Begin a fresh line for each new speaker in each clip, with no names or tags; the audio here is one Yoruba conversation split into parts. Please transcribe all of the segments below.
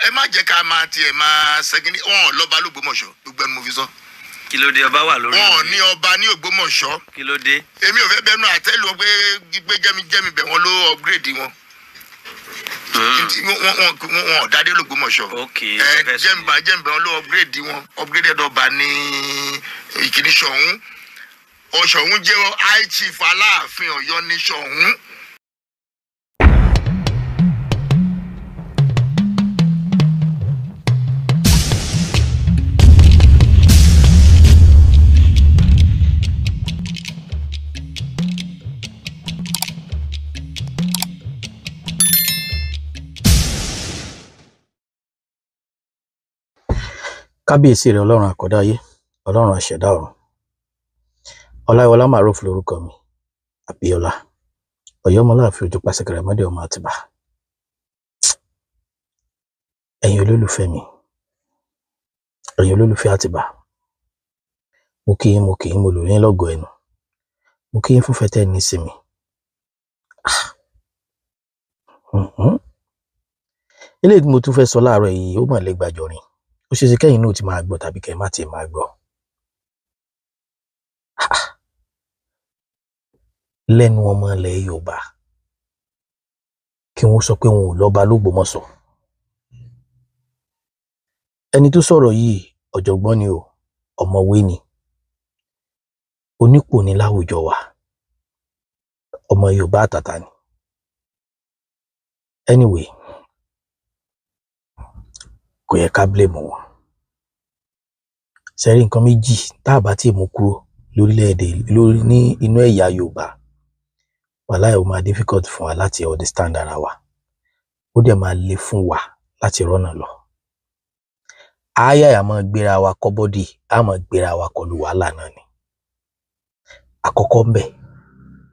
Ẹ má jẹ́ ká máa tiẹ̀ máa ṣẹ́gi ní wọn lọ́ba l'Ógbómọ̀ṣọ́, gbogbo ẹnu mo fi sọ.
Kí ló dé? Ọba wà lórí.
Wọn ní ọba ní Ògbómọ̀ṣọ́.
Kí ló dé?
Èmi ò fẹ́ bẹnu àtẹ́lù wọn pé jẹ́mi jẹ́mi bẹ̀ wọ́n ló upgrade wọn. Wọn ò dádé l'Ògbómọ̀ṣọ́. Jẹ́nba jẹ́nba wọn ló upgrade wọn, upgraded ọba ní ìkíní Ṣọ̀ún. Ṣọ̀ún jẹ́ high chief Aláàfin Ọ̀yọ́ ní Ṣọ̀ún.
Kábíyèsí rẹ Ọlọ́run àkọ́dá ayé, Ọlọ́run àṣẹdá ọ̀run. Ọláyíwọlá Maruf lórúkọ mi, Abíọ́lá Ọ̀yọ́mọláàfin ojú pàṣẹkẹrẹ mọdé ọmọ Àtìbà. Ẹ̀yin olólùfẹ́ mi, ẹ̀yin olólùfẹ́ Àtìbà, mo kí yín, mo kí yín, mo lù yín lọ́gọ ẹnu, mo kí yín fúnfẹ́ tẹ́ ní sí mi. Eléyìí tí mo tún fẹ́ sọ láàárọ̀ yìí ó mà lè gbàjọ rìn. Ó ṣeéṣe kẹ́yìn náà ti máa gbọ́ tàbí kẹ́ má ti máa gbọ́. Lẹ́nu ọmọ ilẹ̀ Yorùbá kí wọ́n sọ pé wọn ò lọ́ba l'Ógbómọ̀ṣọ́. Ẹni tó sọ̀rọ̀ yìí ọ̀jọ̀gbọ́n ni o, ọ̀mọ̀wé ni, onípò ni láwùjọ wa, ọmọ Yorùbá àtàtà ni. Anyway, kò yẹ ká blame wọn. Sẹ́rí nǹkan méjì tá a bá tí mú kúrò lórílẹ̀‐èdè lórí ní inú ẹ̀yà Yorùbá, wàláì ó máa difficult fún wa láti understand ara wa, ó dẹ̀ máa le fún wa láti rọ́nà lọ. Áyà máa gbéra wa kọ́ bọ́dì, á máa gbéra wa kọlu wàhálà náà ni. Àkọ́kọ́ ń bẹ̀,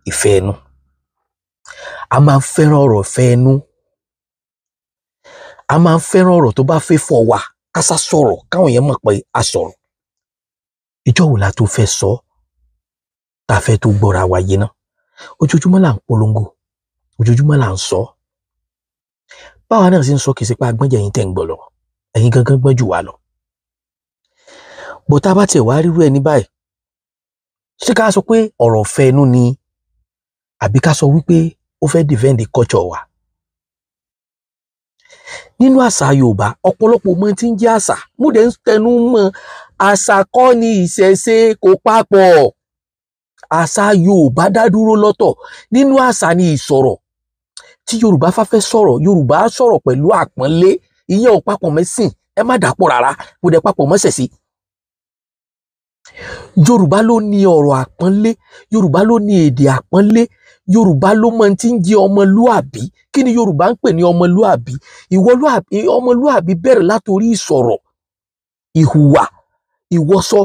ìfẹ́ ẹnu. A máa ń fẹ́ràn ọ̀rọ̀ ìfẹ́ ẹnu. A máa ń fẹ́ràn ọ̀rọ̀ tó bá fẹ́ fọ̀ wá, ká sá sọ̀rọ̀ káwọn èèyàn mọ̀ pé a sọ̀rọ̀. Ìjọ́ wo la tó fẹ́ sọ tá a fẹ́ tó gbọ́ra wa yé náà? Ojoojúmọ́ là ń polongo, ojoojúmọ́ là ń sọ. Báwa náà sì ń sọ, kì í ṣe pé agbọ́njẹ yín tẹ̀ ń gbọ́ lọ, ẹ̀yin gangan gbọ́n jù wá lọ. Bó tá a bá tiẹ̀ wá rírú ẹni báyìí, ṣé ká sọ pé ọ̀rọ̀ ọ̀fẹ́ inú ni, àbí ká sọ wípé ó fẹ́ defend the culture wa? Nínú àṣà Yorùbá, ọ̀pọ̀lọpọ̀ mọ tí ń jẹ́ àṣà. Mo dẹ̀ ń tẹnu mọ́, àṣà kọ́ ni ìṣẹ̀ṣe, kò papọ̀. Àṣà Yorùbá dá dúró lọ́tọ̀. Nínú àṣà ni ìsọ̀rọ̀. Tí Yorùbá bá fẹ́ sọ̀rọ̀, Yorùbá á sọ̀rọ̀ pẹ̀lú àpọ́nlé. Ìyẹn ò papọ̀ mẹ́sìn, ẹ má dàpọ̀ rárá, kò dẹ̀ papọ̀ mọ́ṣẹ̀ṣe. Yorùbá ló ní ọ̀rọ̀ àpọ́nlé, Yorùbá ló ní èdè àpọ́nlé, Yorùbá ló mọ tí ń jẹ́ ọmọlúàbí. Kí ni Yorùbá ń pè ní ọmọlúàbí? Ọmọlúàbí bẹ̀rẹ̀ látòrí ìsọ̀rọ̀, ìhùwà, ìwọṣọ,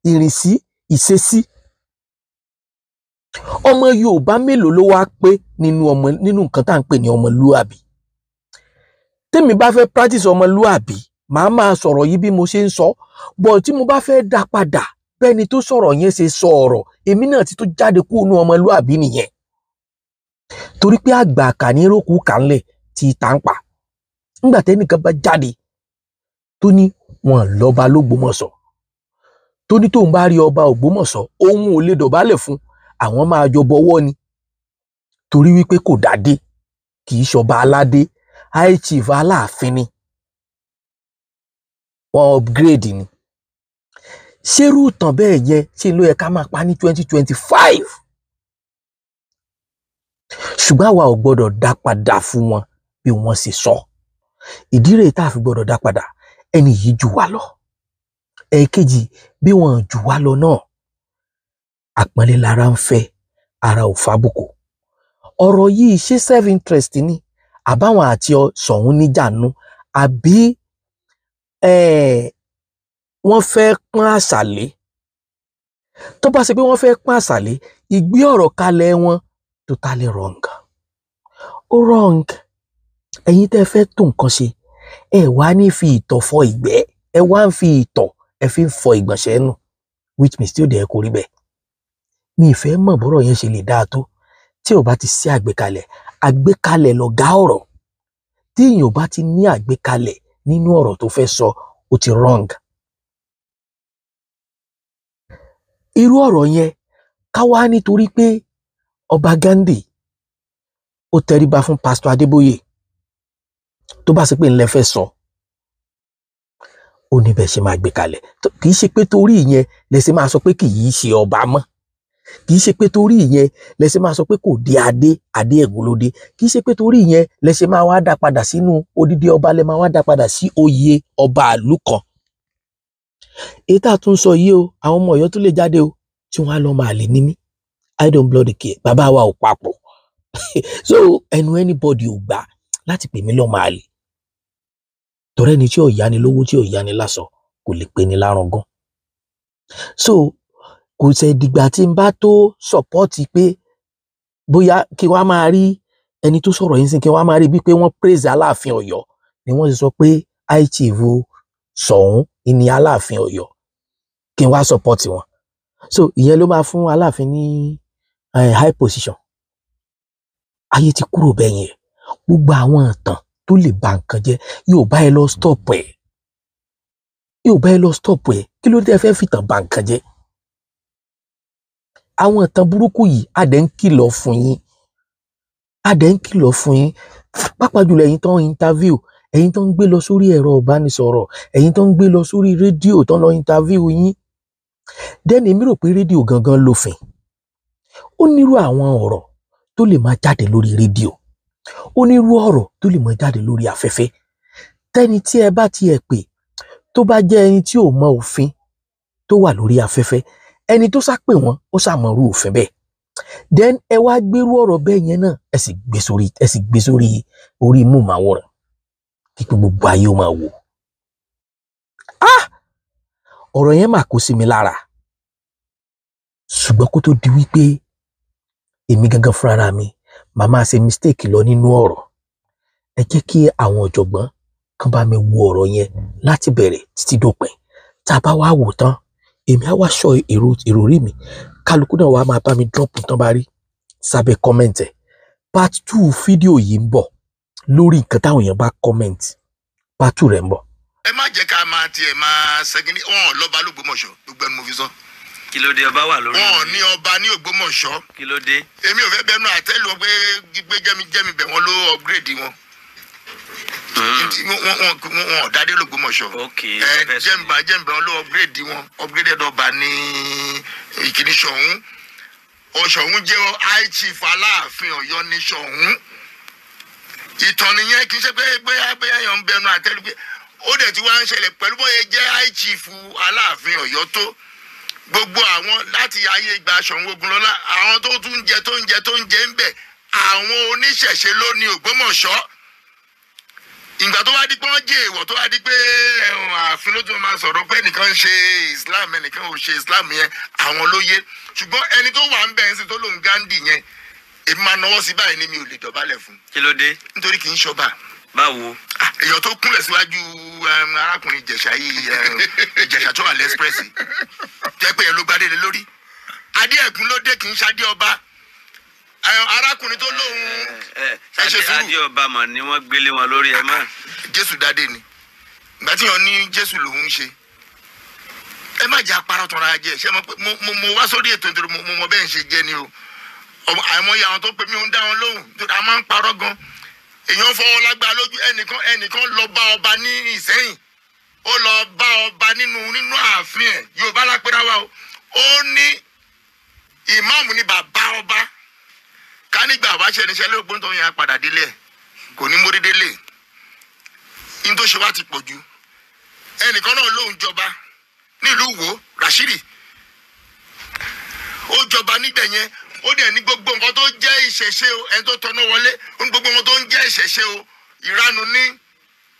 ìrìnsí, ìṣesí. Ọmọ Yorùbá mélòó ló wá pé nínú ọmọ nínú nǹkan tá à ń pè ní ọmọlúàbí? Tèmi bá fẹ́ practice ọmọlúàbí, màá máa sọ̀rọ̀ yìí bí mo ṣe ń sọ, bọ̀ tí mo bá fẹ́ dá padà bẹ́ni tó sọ̀rọ̀ yẹn ṣe sọ ọ̀rọ̀, èmi náà ti tó jáde kúrò nínú ọmọlúàbí nìyẹn. Torí pé àgbà kà ní rókù kà ńlẹ̀ tí ta ń pa. Nígbà tẹ́nìkan bá jáde tó ní wọn lọ́ba l'Ógbómọ̀ṣọ́, tó ní tóun bá rí ọba Ògbómọ̀ṣọ́, òun ò lè dọ̀bálẹ̀ fún, àwọn máa jọ bọwọ́ ni. Torí wípé kò dádé, kì í ṣọba aládé, high chief Aláàfin ni. Wọ́n upgrade ni. Ṣérú ìtàn bẹ́ẹ̀ yẹn ṣe ló yẹ ká máa pa ní 2025? Ṣùgbọ́n àwa ò gbọ́dọ̀ dá padà fún wọn bí wọ́n ṣe sọ. Ìdí rèé tá a fi gbọ́dọ̀ dá padà, ẹni yìí jù wá lọ. Ẹ̀ẹ̀kejì, bí wọ́n jù wá lọ náà, àpọ́nlé lára ń fẹ́, ara ò fábùkù. Ọ̀rọ̀ yìí ṣé self interest ni, àbáwọn àti Ṣọ̀ún níjànú, àbí wọ́n fẹ́ pọ́n àṣà lé? Tó bá ṣe pé wọ́n fẹ́ pọ́n àṣà lé, ìgbé ọ̀rọ̀ kalẹ̀ wọn totally wrong. Ó wrong. Ẹ̀yin tẹ́ fẹ́ tó nǹkan ṣe, ẹ wá ní fi ìtọ̀ fọ ìgbẹ́, ẹ wá ń fi ìtọ̀ ẹ fi ń fọ ìgbọ̀nsẹ̀ nù, which means tí ó dẹ̀ kó rí bẹ́ẹ̀. Mi ì fẹ́ mọ̀ bọ́rọ̀ yẹn ṣe lè dáa tó tí ò bá ti sí àgbékalẹ̀. Àgbékalẹ̀ lọ̀gá ọ̀rọ̀. Tí èèyàn ò bá ti ní àgbékalẹ̀ nínú ọ̀rọ̀ tó fẹ́ sọ ó ti wrong. Irú ọ̀rọ̀ yẹn ká wá nítorí pé ọba Ghandi ó tẹríba fún Pásítọ̀ Adébóyè, tó bá ṣe pé ńlẹ fẹ́ sọ, ó ní bẹ́ẹ̀ ṣe máa gbé kalẹ̀. Kì í ṣe pé torí ìyẹn lẹ ṣe máa sọ pé kì í ṣe ọba mọ́, kì í ṣe pé torí ìyẹn lẹ ṣe máa sọ pé kò dé adé, adé ẹ̀gún ló dé, kì í ṣe pé torí ìyẹn lẹ ṣe máa wá dá padà sínú odidi ọba, lẹ máa wá dá padà sí oyè ọba àlú kan. Èyí tá a tún sọ yìí o, àwọn ọmọ Ọ̀yọ́ tó lè jáde o tí wọ́n á lọ máa lè ní mí, I don't bloody care, bàbá wa ò papọ̀. So ẹnu anybody ò gbà láti pè mí lọ́mọ àlè, torí ẹni tí ò yáni lówó, tí ò yáni láṣọ, kò lè pè ní lárùngún. So kò ṣe dìgbà tí n bá tó sọpọ́ọ̀tì pé bóyá kí wọ́n á máa rí ẹni tó sọ̀rọ̀ yìí sìn, kí wọ́n á máa rí bíi pé wọ́n praise Aláàfin Ọ̀yọ́ ni wọ́n ti sọ pé high chief Ṣọ̀ún ni Aláàfin Ọ̀yọ́, kí n wá sọpọ́ọ̀tì wọn. So ìyẹn ló máa fún Aláàfin ní high position. Ayé ti kúrò bẹ́ẹ̀ yẹn. Gbogbo àwọn ìtàn tó lè ba nǹkan jẹ́ yóò bá ẹ lọ stop ẹ̀, yóò bá ẹ lọ stop ẹ̀. Kí ló dé ẹ fẹ́ fìtàn ba nǹkan jẹ́? Àwọn ìtàn burúkú yìí a dẹ̀ ń kìlọ̀ fún yín, a dẹ̀ ń kìlọ̀ fún yín, pàápàá jùlọ ẹ̀yin tó ń interview, ẹ̀yin tó ń gbé lọ sórí ẹ̀rọ ìbánisọ̀rọ̀, ẹ̀yin tó ń gbé lọ sórí rédíò tó ń lọ interview yín. Then èmi rò pé rédíò gangan lófin. Ó nírú àwọn ọ̀rọ̀ tó lè máa jáde lórí rédíò, ó nírú ọ̀rọ̀ tó lè máa jáde lórí afẹ́fẹ́. Tẹ́ni tí ẹ bá tiẹ̀ pè tó bá jẹ́ ẹni tí ò mọ òfin tó wà lórí afẹ́fẹ́, ẹni tó sá pè wọ́n ó sàmọ̀rú òfin bẹ́ẹ̀. Then ẹ wá gbérú ọ̀rọ̀ bẹ́ẹ̀ yẹn náà, ẹ sì gbé sórí, ẹ sì gbé sórí orí móhùnmáwòrán kí gbogbo ayé ó máa wò. Ah! Ọ̀rọ̀ yẹn mà kó sí mi lára. Ṣùgbọ́n kó tó di wípé èmi gangan fúnra mi màá máa ṣe mistake lọ nínú ọ̀rọ̀, ẹ jẹ́ kí àwọn ọ̀jọ̀gbọ́n kan bá mi wo ọ̀rọ̀ yẹn láti bẹ̀rẹ̀ títí dópin. Tá a bá wá wò tán, èmi á wá sọ ìròrí mi, kálukú náà wàá máa bá mi drop tán bá rí sábẹ́ comment ẹ̀. Part 2 fídíò yìí ń bọ̀ lórí nǹkan táwọn èèyàn bá comment, part 2 rẹ̀ ń bọ̀.
Ẹ má jẹ́ ká máa tiẹ̀ máa ṣẹ́gi ní wọn ò lọ́ba l'Ógbómọ̀ṣọ́, gbogbo ẹnu mo fi sọ.
Kí ló dé ọba wà lórí?
Wọn ò ní ọba ní Ògbómọ̀ṣọ́.
Kí ló dé?
Èmi ò fẹ́ bẹnu àtẹ́lù wọn pé gbé jẹ́mi bẹ̀ wọ́n ló upgrade wọn. Wọn ò dádé l'Ógbómọ̀ṣọ́. Ẹ jẹ́mbà wọn ló upgrade wọn, upgraded ọba ní ìkíní Ṣọ̀ún. Ṣọ̀ún jẹ́ high chief Aláàfin Ọ̀yọ́ ní Ṣọ̀ún. Ìtàn nìyẹn, kì í ṣe pé bóyá èèyàn ń bẹnu àtẹ́lù pé ó dẹ̀ ti wá ń ṣẹlẹ̀ pẹ̀lú bóyá jẹ́ high chief Aláàfin Ọ̀yọ́ tó. Gbogbo àwọn láti ayé ìgbà Ṣọ̀ún Ògúnlọlá, àwọn tó tún jẹ tó ń jẹ tó ń jẹ ń bẹ̀, àwọn oníṣẹ̀ṣe ló ní Ògbómọ̀ṣọ́. Ìgbà tó wá di pé wọ́n jẹ́ èèwọ̀, tó wá di pé ààfin ló tún máa sọ̀rọ̀ pé ẹnìkan ń ṣe Islam, ẹnìkan ò ṣe Islam yẹn, àwọn ló yé. Ṣùgbọ́n ẹni tó wà ń bẹ̀ ń sìn tó lòun Ghandi yẹn, èmi máa nawọ́ sí báyìí ni mi ò lè dọ̀bálẹ̀ fún.
Kí ló dé?
Nítorí kì í ṣọba.
Báwo?
Èèyàn tó kúnlẹ̀ síwájú arákùnrin Ìjẹ̀ṣà yìí, Ìjẹ̀ṣà tó wà lẹ́sprẹ́sì, jẹ́ pé yẹn ló gbadé lé lórí. Adé ẹ̀gún ló dé, kì í ṣadé ọba. Arákùnrin tó lóun ẹ ṣe sùúrù.
Adé ọba mọ̀ ni wọ́n gbélé wọn lórí ẹ mọ́.
Jésù dádé ni. Ìgbà tí yàn ní Jésù lòun ń ṣe. Ẹ má jẹ́ apárọ̀ tán ra jẹ́. Ṣé mo wá sórí ètò ìdúró, mo mọ bẹ́ẹ̀ ń ṣe jẹ́ ni o. Àìmọye àwọn tó pè mí ń dá wọn lóhùn. A máa ń parọ́ gan. Èèyàn fọwọ́ lágbára lójú ẹnìkan lọ bá ọba ní Ìsẹ́yìn. Ó lọ bá ọba nínú ààfin ẹ̀. Yorùbá lápẹ́rẹ́ wa o. Ó ní ìmáàmù ni bàbá ọba. Ká nígbà wá ṣe níṣẹ́ lóògbé tó ń yan padà délé ẹ̀. Kò ní mórí délé. Ní tó ṣe wá ti pọ̀ jù. Ẹnìkan náà lóun jọba nílùú Ìwó, Rashidi. Ó jọba níbẹ̀ yẹn. Ó dẹ̀ ní gbogbo nǹkan tó jẹ́ ìṣẹ̀ṣe o, ẹni tó tọ́nà wọlé, ó ní gbogbo nǹkan tó ń jẹ́ ìṣẹ̀ṣe o, ìranu ní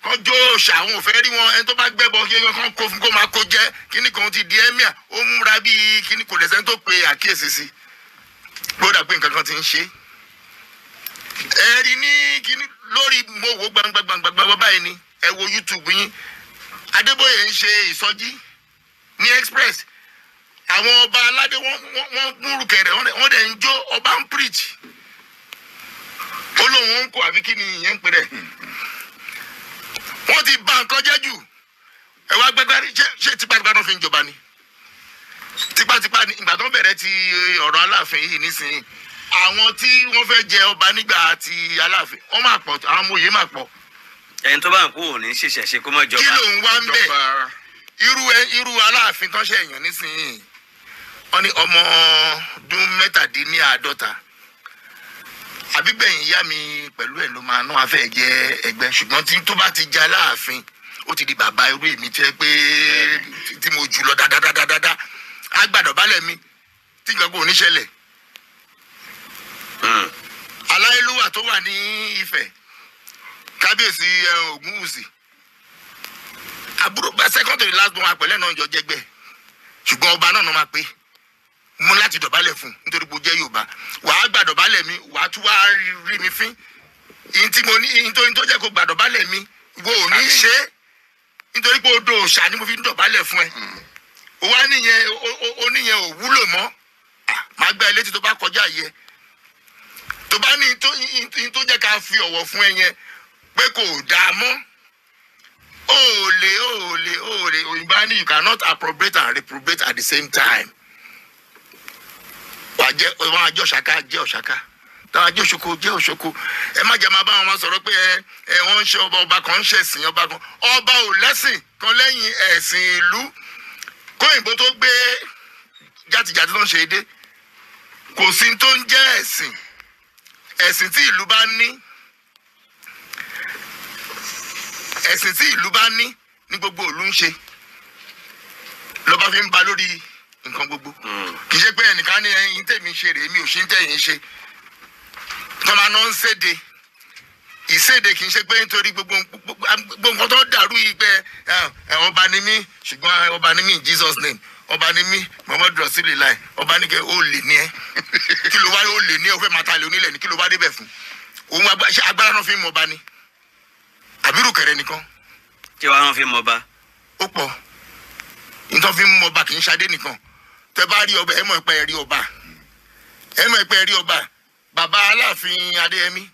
kán jó òòṣà, àwọn ò fẹ́ rí wọn, ẹni tó bá gbẹ́bọ kí wọ́n kó fún kó máa kó jẹ́, kíní kan ti di ẹ́míà, ó múra bíi kíní kò lẹ́sẹ̀ tó pe àkíyèsí sí. Gbọ́dọ̀ pé nǹkan kan ti ń ṣe. Ẹ rí ní kíní lórí mo wò gbangba gbangba gbangba báyìí ni, ẹ wo YouTube yín. Adébóyè ń ṣe ìsọjí ní Express. Àwọn ọba aládé wọ́n múrù kẹrẹ, wọ́n dẹ̀ ń jó, ọba ń preach. Ó lóun ń kó àbí kí ni ìyẹn ń pè rẹ̀. Wọ́n ti bà nǹkan jẹ́ jù. Ẹ wá gbẹgbẹ́, ṣé tipátipá náà fi ń jọba ni? Tipátipá ni. Ìgbà tó bẹ̀rẹ̀ ti ọ̀rọ̀ Aláàfin yìí nísìnyí, àwọn tí wọ́n fẹ́ jẹ ọba nígbà ti Aláàfin, wọ́n máa pọ̀, àwọn ọmọ òye máa pọ̀.
Ẹni tó bá ń kú ò ní ṣẹ̀ṣẹ̀ ṣe kó má jọba.
Kí ló ń wá ń bẹ̀? Irú Aláàfin tán ṣe èèyàn nísìnyí, wọ́n ní ọmọ ọdún 47, àbígbẹ̀yìn ìyá mi pẹ̀lú ẹ̀ ló máa ná afẹ́ jẹ́ ẹgbẹ́. Ṣùgbọ́n tí tó bá ti jẹ Aláàfin, ó ti di bàbá irú èmi tí pé tí mo jù lọ dáadáa, á gbàdọ̀ balẹ̀ mi tí nǹkan kò ní ṣẹlẹ̀. Aláyélúwà tó wà ní Ifẹ̀, kábíyèsí Ògúnwùsì, àbúrò bá second to the last born apẹ̀lẹ́ náà jọ jẹgbẹ́, ṣùgbọ́n ọba náà máa pé mú láti dọ̀bálẹ̀ fún, nítorí pé ó jẹ́ Yorùbá. Wàá gbàdọ̀bálẹ̀ mi, wàá tún wá rí mi fín. Ìyìn tí mo ní, ìyìn tó jẹ́ kó gbàdọ̀bálẹ̀ mi, wo ò ní ṣe é, nítorí pé odò òòṣà ni mo fi ń dọ̀bálẹ̀ fún ẹ. O wá níyẹn, o níyẹn ò wúlò mọ́. Màá gbá ẹ létí tó bá kọjá yẹ. Tó bá ní ìyìn tó jẹ́ ká fi ọ̀wọ̀ fún ẹ yẹn pé kò dáa mọ́. Ó lè òyìnbá ní you cannot appropriate and reprobate at the same time. Wà á jẹ́ wọn àjọ ṣàká, jẹ́ ọ̀ṣàká, táwọn àjọ òṣoko, jẹ́ òṣoko. Ẹ má jẹ́ máa bá wọn máa sọ̀rọ̀ pé ẹ wọ́n ń ṣe ọba, ọba kan ń ṣẹ̀sìn ọba kan. Ọba ò lẹ́sìn kan lẹ́yìn ẹ̀sìn ìlú. Kóyìnbó tó gbé játijàti tó ń ṣe é dé, kò sí tó ń jẹ́ ẹ̀sìn. Ẹ̀sìn tí ìlú bá ní, ẹ̀sìn tí ìlú bá ní ní gbogbo ìlú ń ṣe, lọ́ba fi ń ba lórí nǹkan gbogbo. Kì í ṣe pé ẹnìkan ní ẹyin tèmi ṣe rèé, mi ò ṣe ń tẹ̀yìn ṣe. Tọ́ba náà ń séde ìséde, kì í ṣe pé nítorí gbogbo nǹkan tó dàrú yìí pé ọba ni mí, ṣùgbọ́n ọba ni mí in Jesus name, ọba ni mí Muhammadu Rasulillah, ọba ní kẹ ó lè ní ẹ. Kí ló wá ó lè ní ẹ? Ó fẹ́ máa ta lè onílẹ̀ ní, kí ló wá débẹ̀ fún òun? Agbára náà fi ń mọ ọba ni àbírù kẹrẹ nìkan.
Kí wàá wọn fi mọ ọba?
Ó pọ̀. Nítorí fi ń mọ ọba kì í ṣadé nìkan. Tẹ bá rí ọba, ẹ mọ̀ pé ẹ rí ọba, ẹ mọ̀ pé ẹ rí ọba. Bàbá Aláàfin Adéyẹmí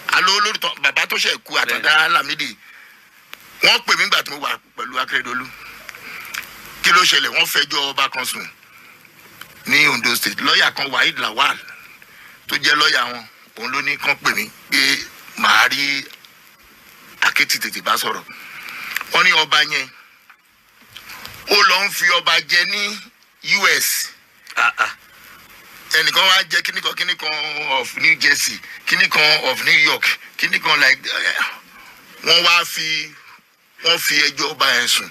alo olórí tán, bàbá tó ṣe kú, Àtàndá Lámídì, wọ́n pè mí gbà tí mo wà pẹ̀lú Akérèdọ́lù. Kí ló ṣẹlẹ̀? Wọ́n fẹjọ́ ọba kan sùn ní Ondo State. Lọ́ọ̀yà kan, Waheed Lawal, tó jẹ́ lọ́ọ̀yà wọn, òun ló ní kán pè mí pé màá rí Akétì tètè bá sọ̀rọ̀. Wọ́n ní ọba yẹn, ó lọ ń fi ọba jẹ ní US. Ẹnìkan wá jẹ kíníkan kíníkan of New Jersey, kíníkan of New York, kíníkan like. Wọ́n wá fi wọ́n fi ẹjọ́ ọba yẹn sùn,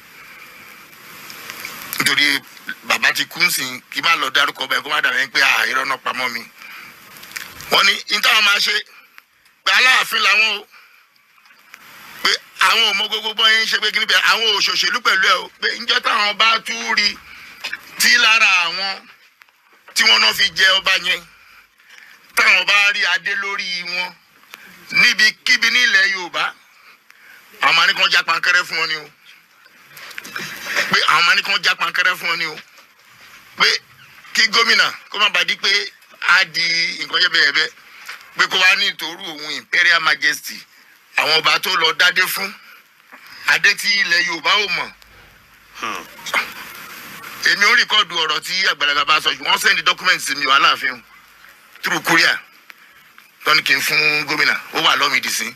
nítorí bàbá ti kú sí, kí má lọ dárúkọ ọba yẹn, kó má dàbí pé irọ́ náà pamọ́ mi. Wọ́n ní ní táwọn máa ṣe pé Aláàfin làwọn o, pé àwọn ò mọ gbogbo bọ́ yẹn ń ṣe, pé kí ni bẹ́ẹ̀, àwọn òṣòṣèlú pẹ̀lú ẹ̀ o, pé níjọ́ táwọn bá tú rí tí lára àwọn tí wọ́n náà fi jẹ ọba yẹn, táwọn bá rí adé lórí wọn níbikíbi nílẹ̀ Yorùbá, àwọn máa ní kàn já pankẹ́rẹ́ fún wọn ni o, pé àwọn máa ní kàn já pankẹ́rẹ́ fún wọn ni o, pé kí gómìnà kó má bàa di pé á di nǹkan yẹ́bẹ̀yẹ́bẹ́, pé kó wá ní ìtòrú òun Imperial Majesty, àwọn ọba tó lọ dádé fún adé tí ilẹ̀ Yorùbá ò mọ̀. Èmi ò record ọ̀rọ̀ tí àgbàlagbà bá sọ. Wọ́n send document sí mi, wàhálà àfihàn through courier tọ́ni kì í fún gómìnà, ó wà lọ́mìdì sí.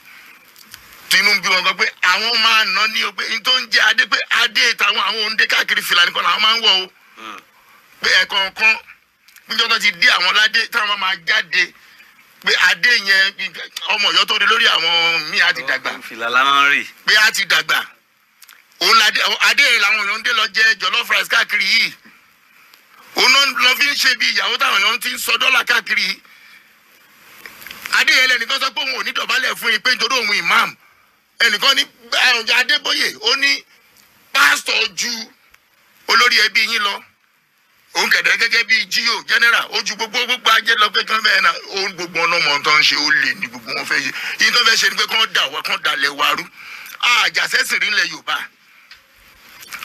Tinubu bí wọn gbọ́ pé àwọn máa ná ní o, pé n tó ń jẹ́ adé, pé adé tàwọn, àwọn òǹdé káàkiri, fìlà nìkan làwọn máa ń wọ̀ o, pé ẹ̀kọ̀ọ̀kan níjọ́ tó ti dé àwọn ládé táwọn máa jáde, pé adé yẹn, ọmọ Ọ̀yọ́ tó dé lórí àwọn míì á ti dàgbà.
Fìlà la máa ń rí.
Pé á ti dàgbà, òun ládé, adé yẹn làwọn èèyàn ń dé lọ jẹ jollof rice káàkiri yìí, òun náà lọ fi ń ṣe bí ìyàwó táwọn èèyàn ti ń sọ dọ́là káàkiri yìí. Adé yẹn lẹ́nìkan sọ pé òun ò ní dọ̀bálẹ̀ fún yín, pé nítorí òun imam. Ẹnìkan ní Adébóyè, ó ní pásítọ̀ ju olórí ẹbí yín lọ, òun kẹ̀dẹ̀ gẹ́gẹ́ bíi jíò general, ó ju gbogbo ajé lọ, pé kán bẹ́ẹ̀ náà òun gbogbo ọ̀nà ọmọ tó ń ṣe, ó lè ní gbogbo wọn fẹ́ ṣe yín tó fẹ́ ṣe ni pé kán dà wá, kán dalẹ̀ wa rú. Àjàsẹ́sìn rí ilẹ̀ Yorùbá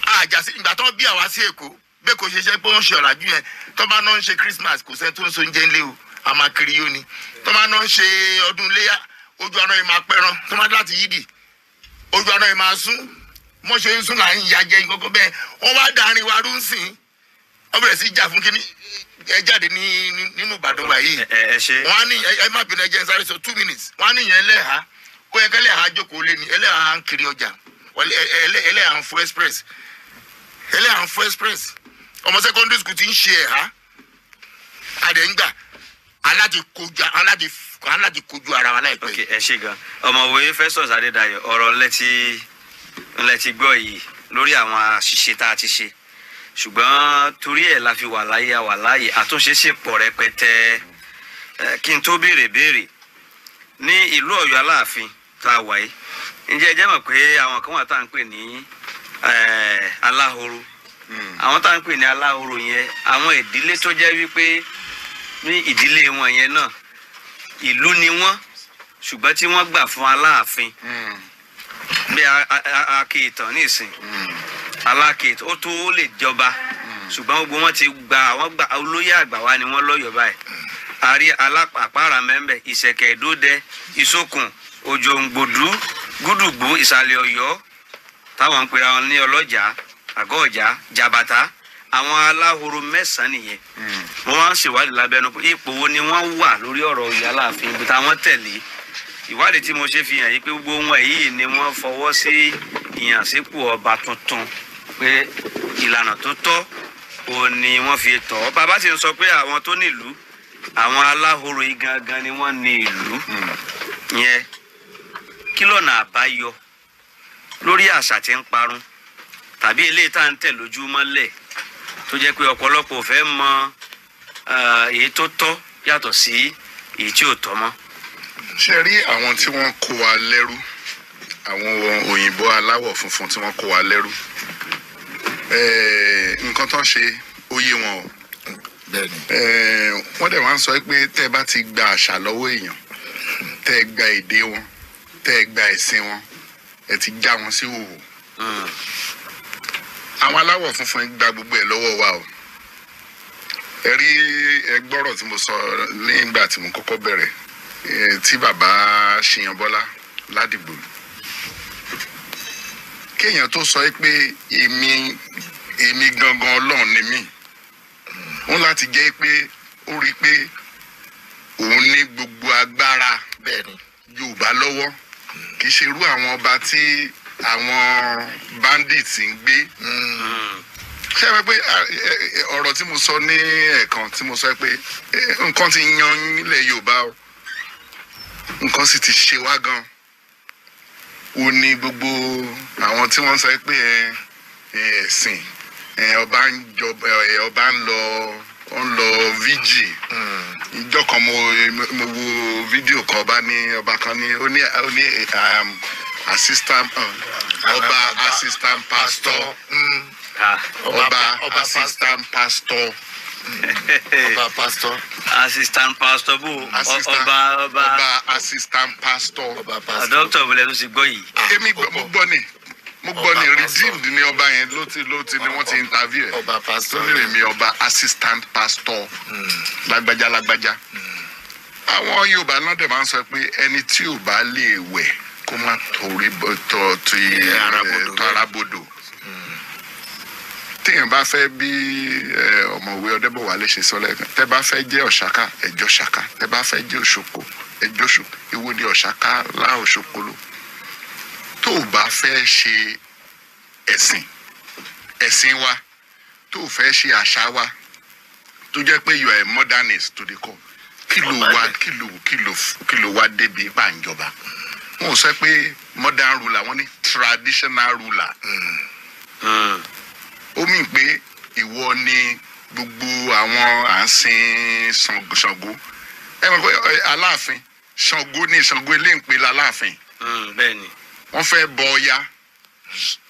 àjàsí. Ìgbà tó bí àwa sí Èkó, bẹ́ẹ̀ kò ṣe ṣe pé ó ń ṣe ọ̀làjú yẹn. Tó bá náà ń ṣe Christmas, kò sẹ́ni tó ń so oúnjẹ ńlẹ̀ o, àmà kiri yóò ní. Tó bá náà ń ṣe ọdún iléyà, ojú àná yìí máa pẹ́ràn. Tó bá láti yídì, Ojú àná yìí máa sún, mọ́ ṣe ń sún là ń ya jẹ nǹkan bẹ́ẹ̀. Wọ́n wá darin wa rú sìn, wọ́n bẹ̀rẹ̀ sí jà fún kínní ẹ jáde ní nínú Ìbàdàn wa yìí.
Ẹ ṣe.
Wọ́n á ní ẹ má bínú, ẹ jẹ́ n sáré sọ 2 minutes. Wọ́n á ní yẹn ẹlẹ́hà, ó yẹ kẹ́lẹ́hà jókòó lé ní ẹlẹ́hà ń kiri ọjà, ẹlẹ́hà ń fọ express, ẹlẹ́hà ń fọ express. Ọmọ secondary school ti ń ṣe ẹ̀há adẹ̀ ń gbà aláti kojú aláti aláti kojú ara wa láìpẹ́.
Ok, ẹ ṣe gan, ọ̀mọ̀wé Festus Adédayọ̀. Ọ̀rọ̀ ńlẹ̀ ti gbọ́ yìí lórí àwọn àṣìṣe tá a ti ṣe, ṣùgbọ́n torí ẹ̀ la fi wà láyé, àwà láàyè, àtúnṣe sì pọ̀ rẹpẹtẹ. Kí n tó béèrè béèrè, ní ìlú Ọ̀yọ́ Aláàfin tá a wà yìí, ǹjẹ́ ẹ jẹ́ mọ̀ pé àwọn kan wà tá à ń pè ní aláhoro? Àwọn tá à ń pè ní aláhoro yẹn, àwọn ìdílé tó jẹ́ wípé ní ìdílé wọn yẹn náà, ìlú ni wọ́n, ṣùgbọ́n tí wọ́n gbà fún Aláàfin bí akéètàn nísìn, alákèétàn ó tó lè jọba, ṣùgbọ́n gbogbo wọn ti gba àwọn gba olóyè àgbà wa ni wọ́n lọ́yọ̀ọ́ báyìí. Àrí alápàpàrà mẹ́mbẹ̀, Ìṣẹ̀kẹ̀, Ìdódẹ, Ìsókun, Òjòǹgbòdú, Gúdùgbò, Ìsàlẹ̀ Ọ̀yọ́, táwọn ń pera wọn ní Ọlọ́jà, Àgọ́ Ọ̀jà, Jàbàtà. Àwọn aláhoro 9 nìyẹn. Wọ́n máa ń ṣèwádìí lábẹ́nu pé ipò wo ni wọ́n wà lórí ọ̀rọ̀ oyè Aláàfin, ibi táwọn tẹ̀lé. Ìwádìí tí mo ṣe fi hàn yí pé gbogbo wọn yìí ni wọ́n fọwọ́ sí ìyànsípò ọba tuntun, pé ìlànà tó tọ́ òun ni wọ́n fi tọ̀ ọ́. Bàbá sì ń sọ pé àwọn tó nílùú, àwọn aláhoro yìí gangan ni wọ́n ní ìlú yẹn. Kí lọ́nà àbáyọ lórí àṣà tí ń parun tàbí eléyìí tá à ń tẹ̀ lójúmọ́lẹ̀, tó jẹ́ pé ọ̀pọ̀lọpọ̀ ò fẹ́ mọ èyí tó tọ́ yàtọ̀ sí èyí tí ò tọ́ mọ́?
Ṣe rí àwọn tí wọ́n kó wa lẹ́rú, àwọn òyìnbó aláwọ̀ funfun tí wọ́n kó wa lẹ́rú, nǹkan tó ń ṣe ó yé wọn o. Wọ́n dẹ̀ wá ń sọ pé tẹ́ ẹ bá ti gba àṣà lọ́wọ́ èèyàn, tẹ́ ẹ gba èdè wọn, tẹ́ ẹ gba ẹ̀sìn wọn, ẹ ti já wọn sí hòhò. Àwọn aláwọ̀ funfun gba gbogbo ẹ̀ lọ́wọ́ wa o. Ẹ rí, ẹ gbọ́rọ̀ tí mo sọ nígbà tí mo kọ́kọ́ bẹ̀rẹ̀, tí bàbá Ṣìyànbọ́lá Ládìgbò, kéèyàn tó sọ pé èmi gangan Ọlọ́run ni mí, òun láti jẹ́ pé ó rí i pé òun ní gbogbo agbára Yorùbá lọ́wọ́. Kì í ṣe irú àwọn ọba tí àwọn bandits ń gbé. Ṣé ẹ mọ̀ pé ọ̀rọ̀ tí mo sọ ní ẹ̀ẹ̀kan, tí mo sọ pé nǹkan ti yan nílẹ̀ Yorùbá o, nǹkan sì ti ṣe wá gan, ó ní gbogbo àwọn tí wọ́n sọ pé ẹ̀sìn, ọba ń jọba, ọba ń lọ, ó ń lọ vigil. Ìjọ kan mo wo fídíò kan, ọba ní, ọba kan ní ó ní assistant ọba, assistant pastor. Ọba assistant pastor.
Ọba pastor.
Assistant pastor bò?
Assistant-
Ọba.
Ọba assistant pastor.
Ọba pastor.
Dókítà òbílẹ̀ tó ti gbọ́ yìí.
Èmi gbọ́, mo gbọ́ ni, mo gbọ́ ni.
Ọba pastor.
Redeemed ni ọba yẹn ló ti ni wọ́n ti interview ẹ̀.
Ọba pastor.
Tó ní èmi ọba assistant pastor lágbájá lágbájá. Àwọn Yorùbá náà dẹ̀ máa ń sọ pé ẹni tí ò bá lè wẹ̀, kó má torí tọ̀ ti
ara bodò.
Tọ̀ ara bodò. Téèyàn bá fẹ́ bí ọ̀mọ̀wé Ọdẹ́bọ̀wálé ṣe sọ lẹ́ẹ̀kan, tẹ́ bá fẹ́ jẹ́ ọ̀ṣáká, ẹjọ́ ṣáká; tẹ́ bá fẹ́ jẹ́ òṣoko, ẹjọ́ òṣoko. Èwo ni ọ̀ṣáká lá òṣokolo? Tó o bá fẹ́ ṣe ẹ̀sìn, ẹ̀sìn wa, tó o fẹ́ ṣe àṣà wa, tó jẹ́ pé you are a modernist to the core, kí ló wá kí ló wá débi pàǹjọba? Wọn ò sọ pé modern ruler, wọn ní traditional ruler. Ó mì pé ìwọ ni gbogbo àwọn à ń sin Ṣàngó. Ẹ mọ̀ pé Aláàfin Ṣàngó ní Ṣàngó eléǹpé l'Aláàfin.
Bẹ́ẹ̀ ni.
Wọ́n fẹ́ bọ Ọya,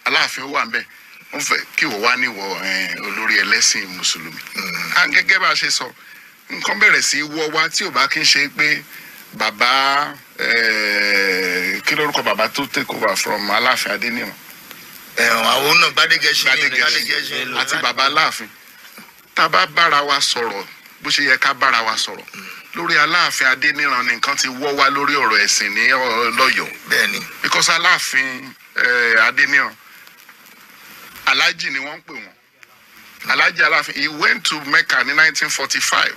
Aláàfin wà ńbẹ̀. Wọ́n fẹ́ kí wọ́n wá níwọ̀ olórí ẹlẹ́sìn mùsùlùmí. À gẹ́gẹ́ bá a ṣe sọ, nǹkan bẹ̀rẹ̀ sí í wọ́ wá tí ò bá kí ń ṣe pé bàbá, kí lórúkọ bàbá tó take over from Aláàfin Adéníran?
Ẹ̀wọ̀n àwọn náà, Gbádégẹṣin.
Gbádégẹṣin àti bàbá Aláàfin, tá a bá bára wa sọ̀rọ̀ bó ṣe yẹ ká bára wa sọ̀rọ̀ lórí Aláàfin Adéníran ni nǹkan ti wọ́ wá lórí ọ̀rọ̀ ẹ̀sìn ní lọ́yọ̀ọ́.
Bẹ́ẹ̀ni.
Because Aláàfin Adéníran, Alhaji ni wọ́n ń pè wọ́n, Alhaji Aláàfin. He went to Mecca ní 1945.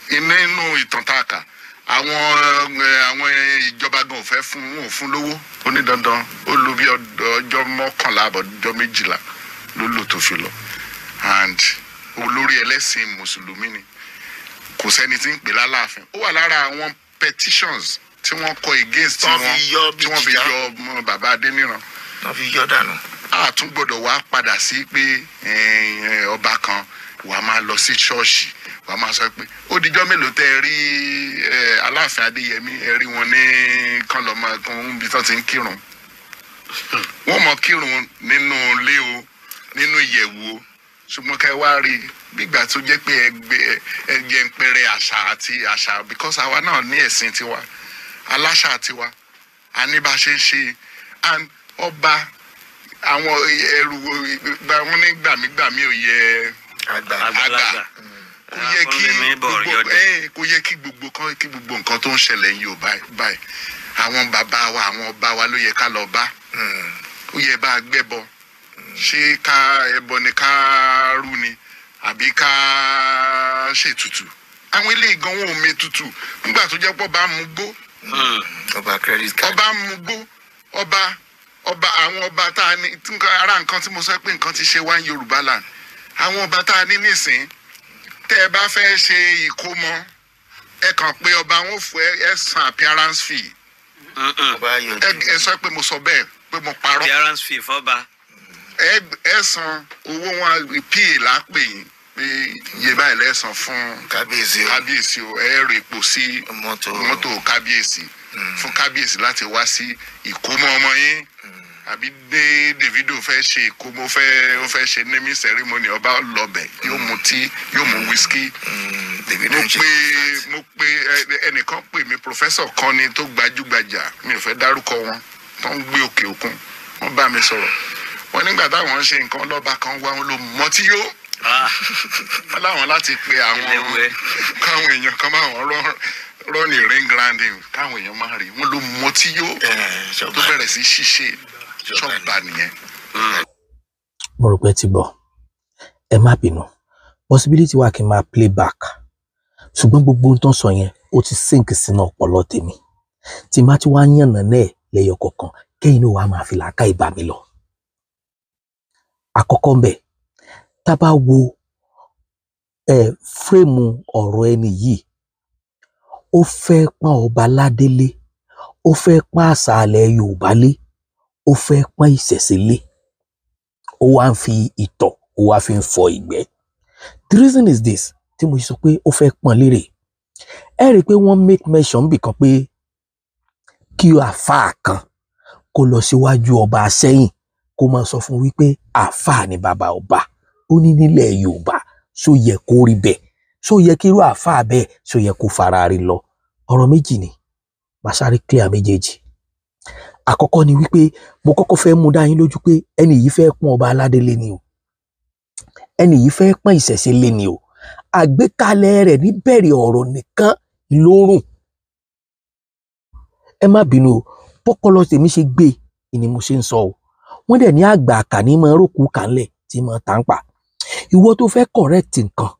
Nínú ìtàn tá a kà, àwọn ìjọba gan ò fẹ́ fún wọn, ò fún lówó. Ó ní dandan, ó lò bí ọjọ́ 11 àbọ̀ ọjọ́ 12 ló lò tó fi lọ. And olórí ẹlẹ́sìn mùsùlùmí ni, kò sẹ́ni tí ń pè lálàáfin. Ó wà lára àwọn petitions tí wọ́n kọ against
Tán
wọn
fi yọ
tí wọ́n fi
Bíjìjà.
yọ ọmọ bàbá Adéníran.
Wọ́n fi yọ dànù.
A tún gbọ́dọ̀ wá padà sí pé ọba kan wàá máa lọ sí ṣọ́ọ̀ṣì, wàá máa sọ pé ó dijọ́ mélòó tẹ́ ẹ rí Aláàfin Adéyẹmí, ẹ rí wọn ní kán lọ́ọ́ máa kán níbi tán ti ń kírun. Wọ́n mọ̀ kírun nínú ilé o, nínú ìyẹ̀wù o, ṣùgbọ́n ká ẹ wá rí gbígbà tó jẹ́ pé ẹgbẹ́ ẹgbẹ́ ń pẹrẹ àṣà àti àṣà, because àwa náà ní ẹ̀sìn tiwa, aláṣà tiwa, a ní bá ṣe ń ṣe. And ọba àwọn ẹrù wọn ní gbàmígbàmí ò yẹ
àgbà.
Àgbàlagbà.
Kò yẹ kí
Akúnlẹ̀mí bọ̀
gbogbo
yọdẹ.
Kò yẹ kí gbogbo kan kí gbogbo nǹkan tó ń ṣẹlẹ̀ ní Yorùbá báyìí, àwọn bàbá wa, àwọn ọba wa ló yẹ ká lọ bá. Ó yẹ bá a gbẹ́bọ, ṣé ká ẹbọ ni ká rú ni àbí ká ṣètùtù? Àwọn ilé ìgan wọn ò mètùtù nígbà tó jẹ́ pé ọba mú gbó.
Ọba credit card.
Ọba mú gbó, ọba àwọn ọba tá a ní tí ara nǹkan tí mo sọ pé nǹkan ti ṣe wá ní Yorùbá land, àwọn ọba tá a ní nísìn, tẹ́ ẹ bá fẹ́ ṣe ìkómọ, ẹ kàn pé ọba wọn fún ẹ, ẹ san appearance fee.
Ọba
Ẹ
yọjú.
ẹ sọ pé mo sọ bẹ́ẹ̀ pé mo parọ́.
Appearance fee fọ́ba.
Ẹ san owó wọn, pa lápè yín pé iye báyìí lẹ́sàn fún
kábíyèsí o.
Kábíyèsí o, ẹ rè epo sí
mọ́tò.
Mọ́tò kábíyèsí fún kábíyèsí láti wá sí ìkómọ ọmọ yín, àbí dé Davido fẹ́ ṣe ìkómọ, ó fẹ́ ṣe naming ceremony, ọba lọbẹ̀, yóò mu tí, yóò mu whisky.
Davido
Mo
ń ṣe
pe
concert.
Mo pe ẹnìkan pè mí, professor kan ni tó gbajúgbajà, mi ò fẹ́ dárúkọ wọn, tó ń gbé òkè òkun. Wọ́n bá mi sọ̀rọ̀, wọ́n nígbà táwọn ń ṣe nǹkan, lọ́ba kan wá, wọn ló mọtí yó.
Ah,
Wọ́n láwọn láti pe àwọn
Eléwé.
káwọn èèyàn kan máa wọ́n run a ring round him, káwọn èèyàn máa rí wọn ló mọtí yó tó
Ṣọba.
bẹ̀rẹ̀ sí ṣíṣe ṣọ́ba nìyẹn.
Mo rò pé ẹ ti gbọ́. Ẹ má bínú, possibility wà kí n máa play back, ṣùgbọ́n gbogbo ohun tó ń sọ yẹn, ó ti sink sínú ọpọlọ tèmi. Tí má ti wá yànnà náà lẹ́yọ kọ̀ọ̀kan, kẹ́yìn náà wàá máa fi làákà ìbá mi lọ. Àkọ́kọ́ ń bẹ̀, tá a bá wo frame ọ̀rọ̀ ẹni yìí, ó fẹ́ pọ́n ọba ládélé, ó fẹ́ pọ́n àṣà ilẹ̀ Yorùbá lé, ó fẹ́ pọ́n ìṣẹ̀ṣe lé, ó wá ń fi ìtọ̀, ó wá fi ń fọ ìgbẹ́. The reason is this tí mo ṣe sọ pé ó fẹ́ pọ́n lérè: ẹ rí i pé wọ́n make mention bì kan pé kí àáfàá kan kó lọ síwájú ọba Sẹ́yìn, kó máa sọ fún wípé àáfàá ni bàbá ọba. Ó ní nílẹ̀ Yorùbá, ṣó yẹ kó rí bẹ́ẹ̀? Ṣó yẹ kí irú àáfàá bẹ́ẹ̀, ṣó yẹ kó fara rí lọ? Ọ̀rọ̀ méjì ni màá sáré clear méjèèjì. Àkọ́kọ́ ni wípé mo kọ́kọ́ fẹ́ mú dá yín lójú pé ẹni yìí fẹ́ pọ́n ọba aládé lé ni o, ẹni yìí fẹ́ pọ́n ìṣẹ̀ṣe lé ni o. Àgbékalẹ̀ rẹ̀ níbẹ̀rẹ̀ ọ̀rọ̀ nìkan lórùn. Ẹ má bínú o, bọ́pọlọ tèmi ṣe gbé ni mo ṣe ń sọ o. Wọ́n dẹ̀ ní àgbà àkàní máa rókù kànlẹ̀ tí máa tà ń pa. Ìwọ tó fẹ́ correct nǹkan,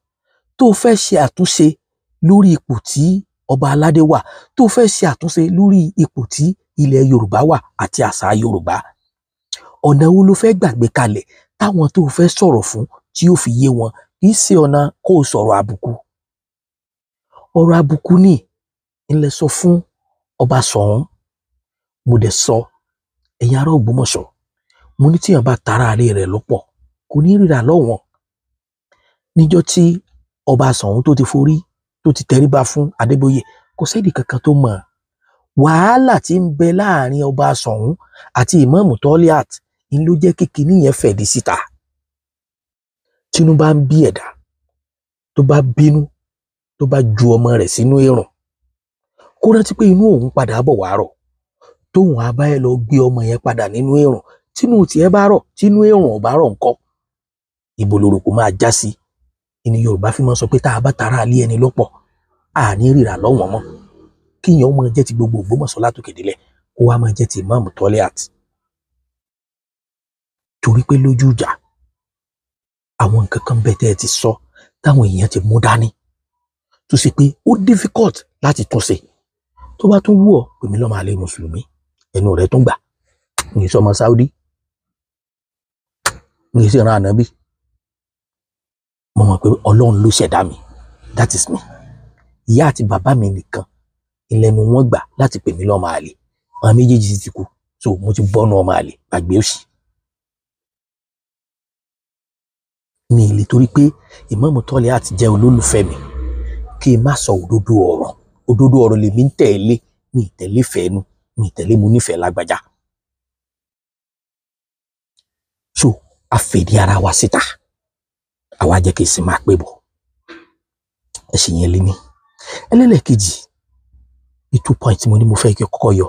tó fẹ́ ṣe àtúnṣe lórí ipò tí ọba aládé wà, tó fẹ́ ṣe àtúnṣe lórí ipò tí ilẹ̀ Yorùbá wà àti àṣà Yorùbá, ọ̀nà wo ló fẹ́ gbàgbé kalẹ̀ táwọn tó fẹ́ sọ̀rọ̀ fún tí yóò fi yé wọn? Kì í ṣe ọ̀nà kó o sọ̀rọ̀ àbùkù. Ọ̀rọ̀ àbùkù ní ńlẹ̀ sọ fún ọba Ṣọ̀ún. Mo dẹ̀ sọ, ẹ̀yin ará Ògbómọ̀ṣọ́, mo ní tíyàn bá tara àárẹ̀ rẹ̀ lọ́pọ̀, kò ní ríra lọ́wọ́n. Níjọ́ tí ọba Ṣọ̀ún tó ti forí tó ti tẹríba fún Adébóyè, kò sẹ́ni kankan tó mọ̀. Wàhálà tí ń bẹ láàrin ọba Ṣọ̀ún àti ìmáàmù Toliat ń ló jẹ́ kí kinní yẹn fẹ̀dí síta. Tínú bá ń bí ẹ̀dá, tó bá bínú, tó bá ju ọmọ rẹ̀ sínú èrùn, kó rántí pé inú òun padà bọ̀ wá rọ̀. Tóun á bá ẹ lọ gbé ọmọ yẹn padà nínú èrùn, tínú tiẹ̀ bá rọ̀, tínú èrùn ò bá rọ̀ ńkọ́? Ibo lorò kó máa já sí? Ìní Yorùbá fi máa sọ pé tá a bá tara alé ẹni lọ́pọ̀, àní rírà lọ́wọ́n mọ́. Kíyàn ó máa jẹ́ ti gbogbo Ògbómọ̀ṣọ́ látòkè délẹ̀, kó wá máa jẹ́ ti ìmáàmù Toliat. Torí pé lójú ìjà àwọn nǹkan kan bẹ tẹ́ ẹ ti sọ táwọn èèyàn ti mú dání, tó ṣe pé ó difficult láti tún ṣe. Tó bá tún wù ọ́, pè mí lọ́mọ àlè mùsùlùmí, ẹnu rẹ̀ tún gbà. Ní sọmọ Saudi, ní ìṣẹ̀ràn ànábì. Mo mọ̀ pé Ọlọ́run ló ṣẹ̀dá mi, that is me. Ìyá àti bàbá mi nìkan ìlẹ́nu wọn gbà láti pè mí lọ́mọ àlè. Àwọn méjèèjì ti kú, so mo ti bọ́nu ọmọ àlè, gbàgbé òṣì. Mi ì lè torí pé Ìmáàmù Tọ́lẹ̀ àti jẹ́ olólùfẹ́ mi kí n má sọ òdodo ọ̀rọ̀. Òdodo ọ̀rọ̀ lèmi ń tẹ̀lé, mi ì tẹ̀lé fẹ́nu, mi ì tẹ̀lé mo nífẹ̀ẹ́ lágbájá. So a fèdí ara wa síta, àwa jẹ́ kí n sì máa pé bọ̀. Ẹ̀sìn yẹn lé ní. Ẹlẹ́lẹ́kejì ní 2 points mo ní mo fẹ́ kí kọ́kọ́ yọ.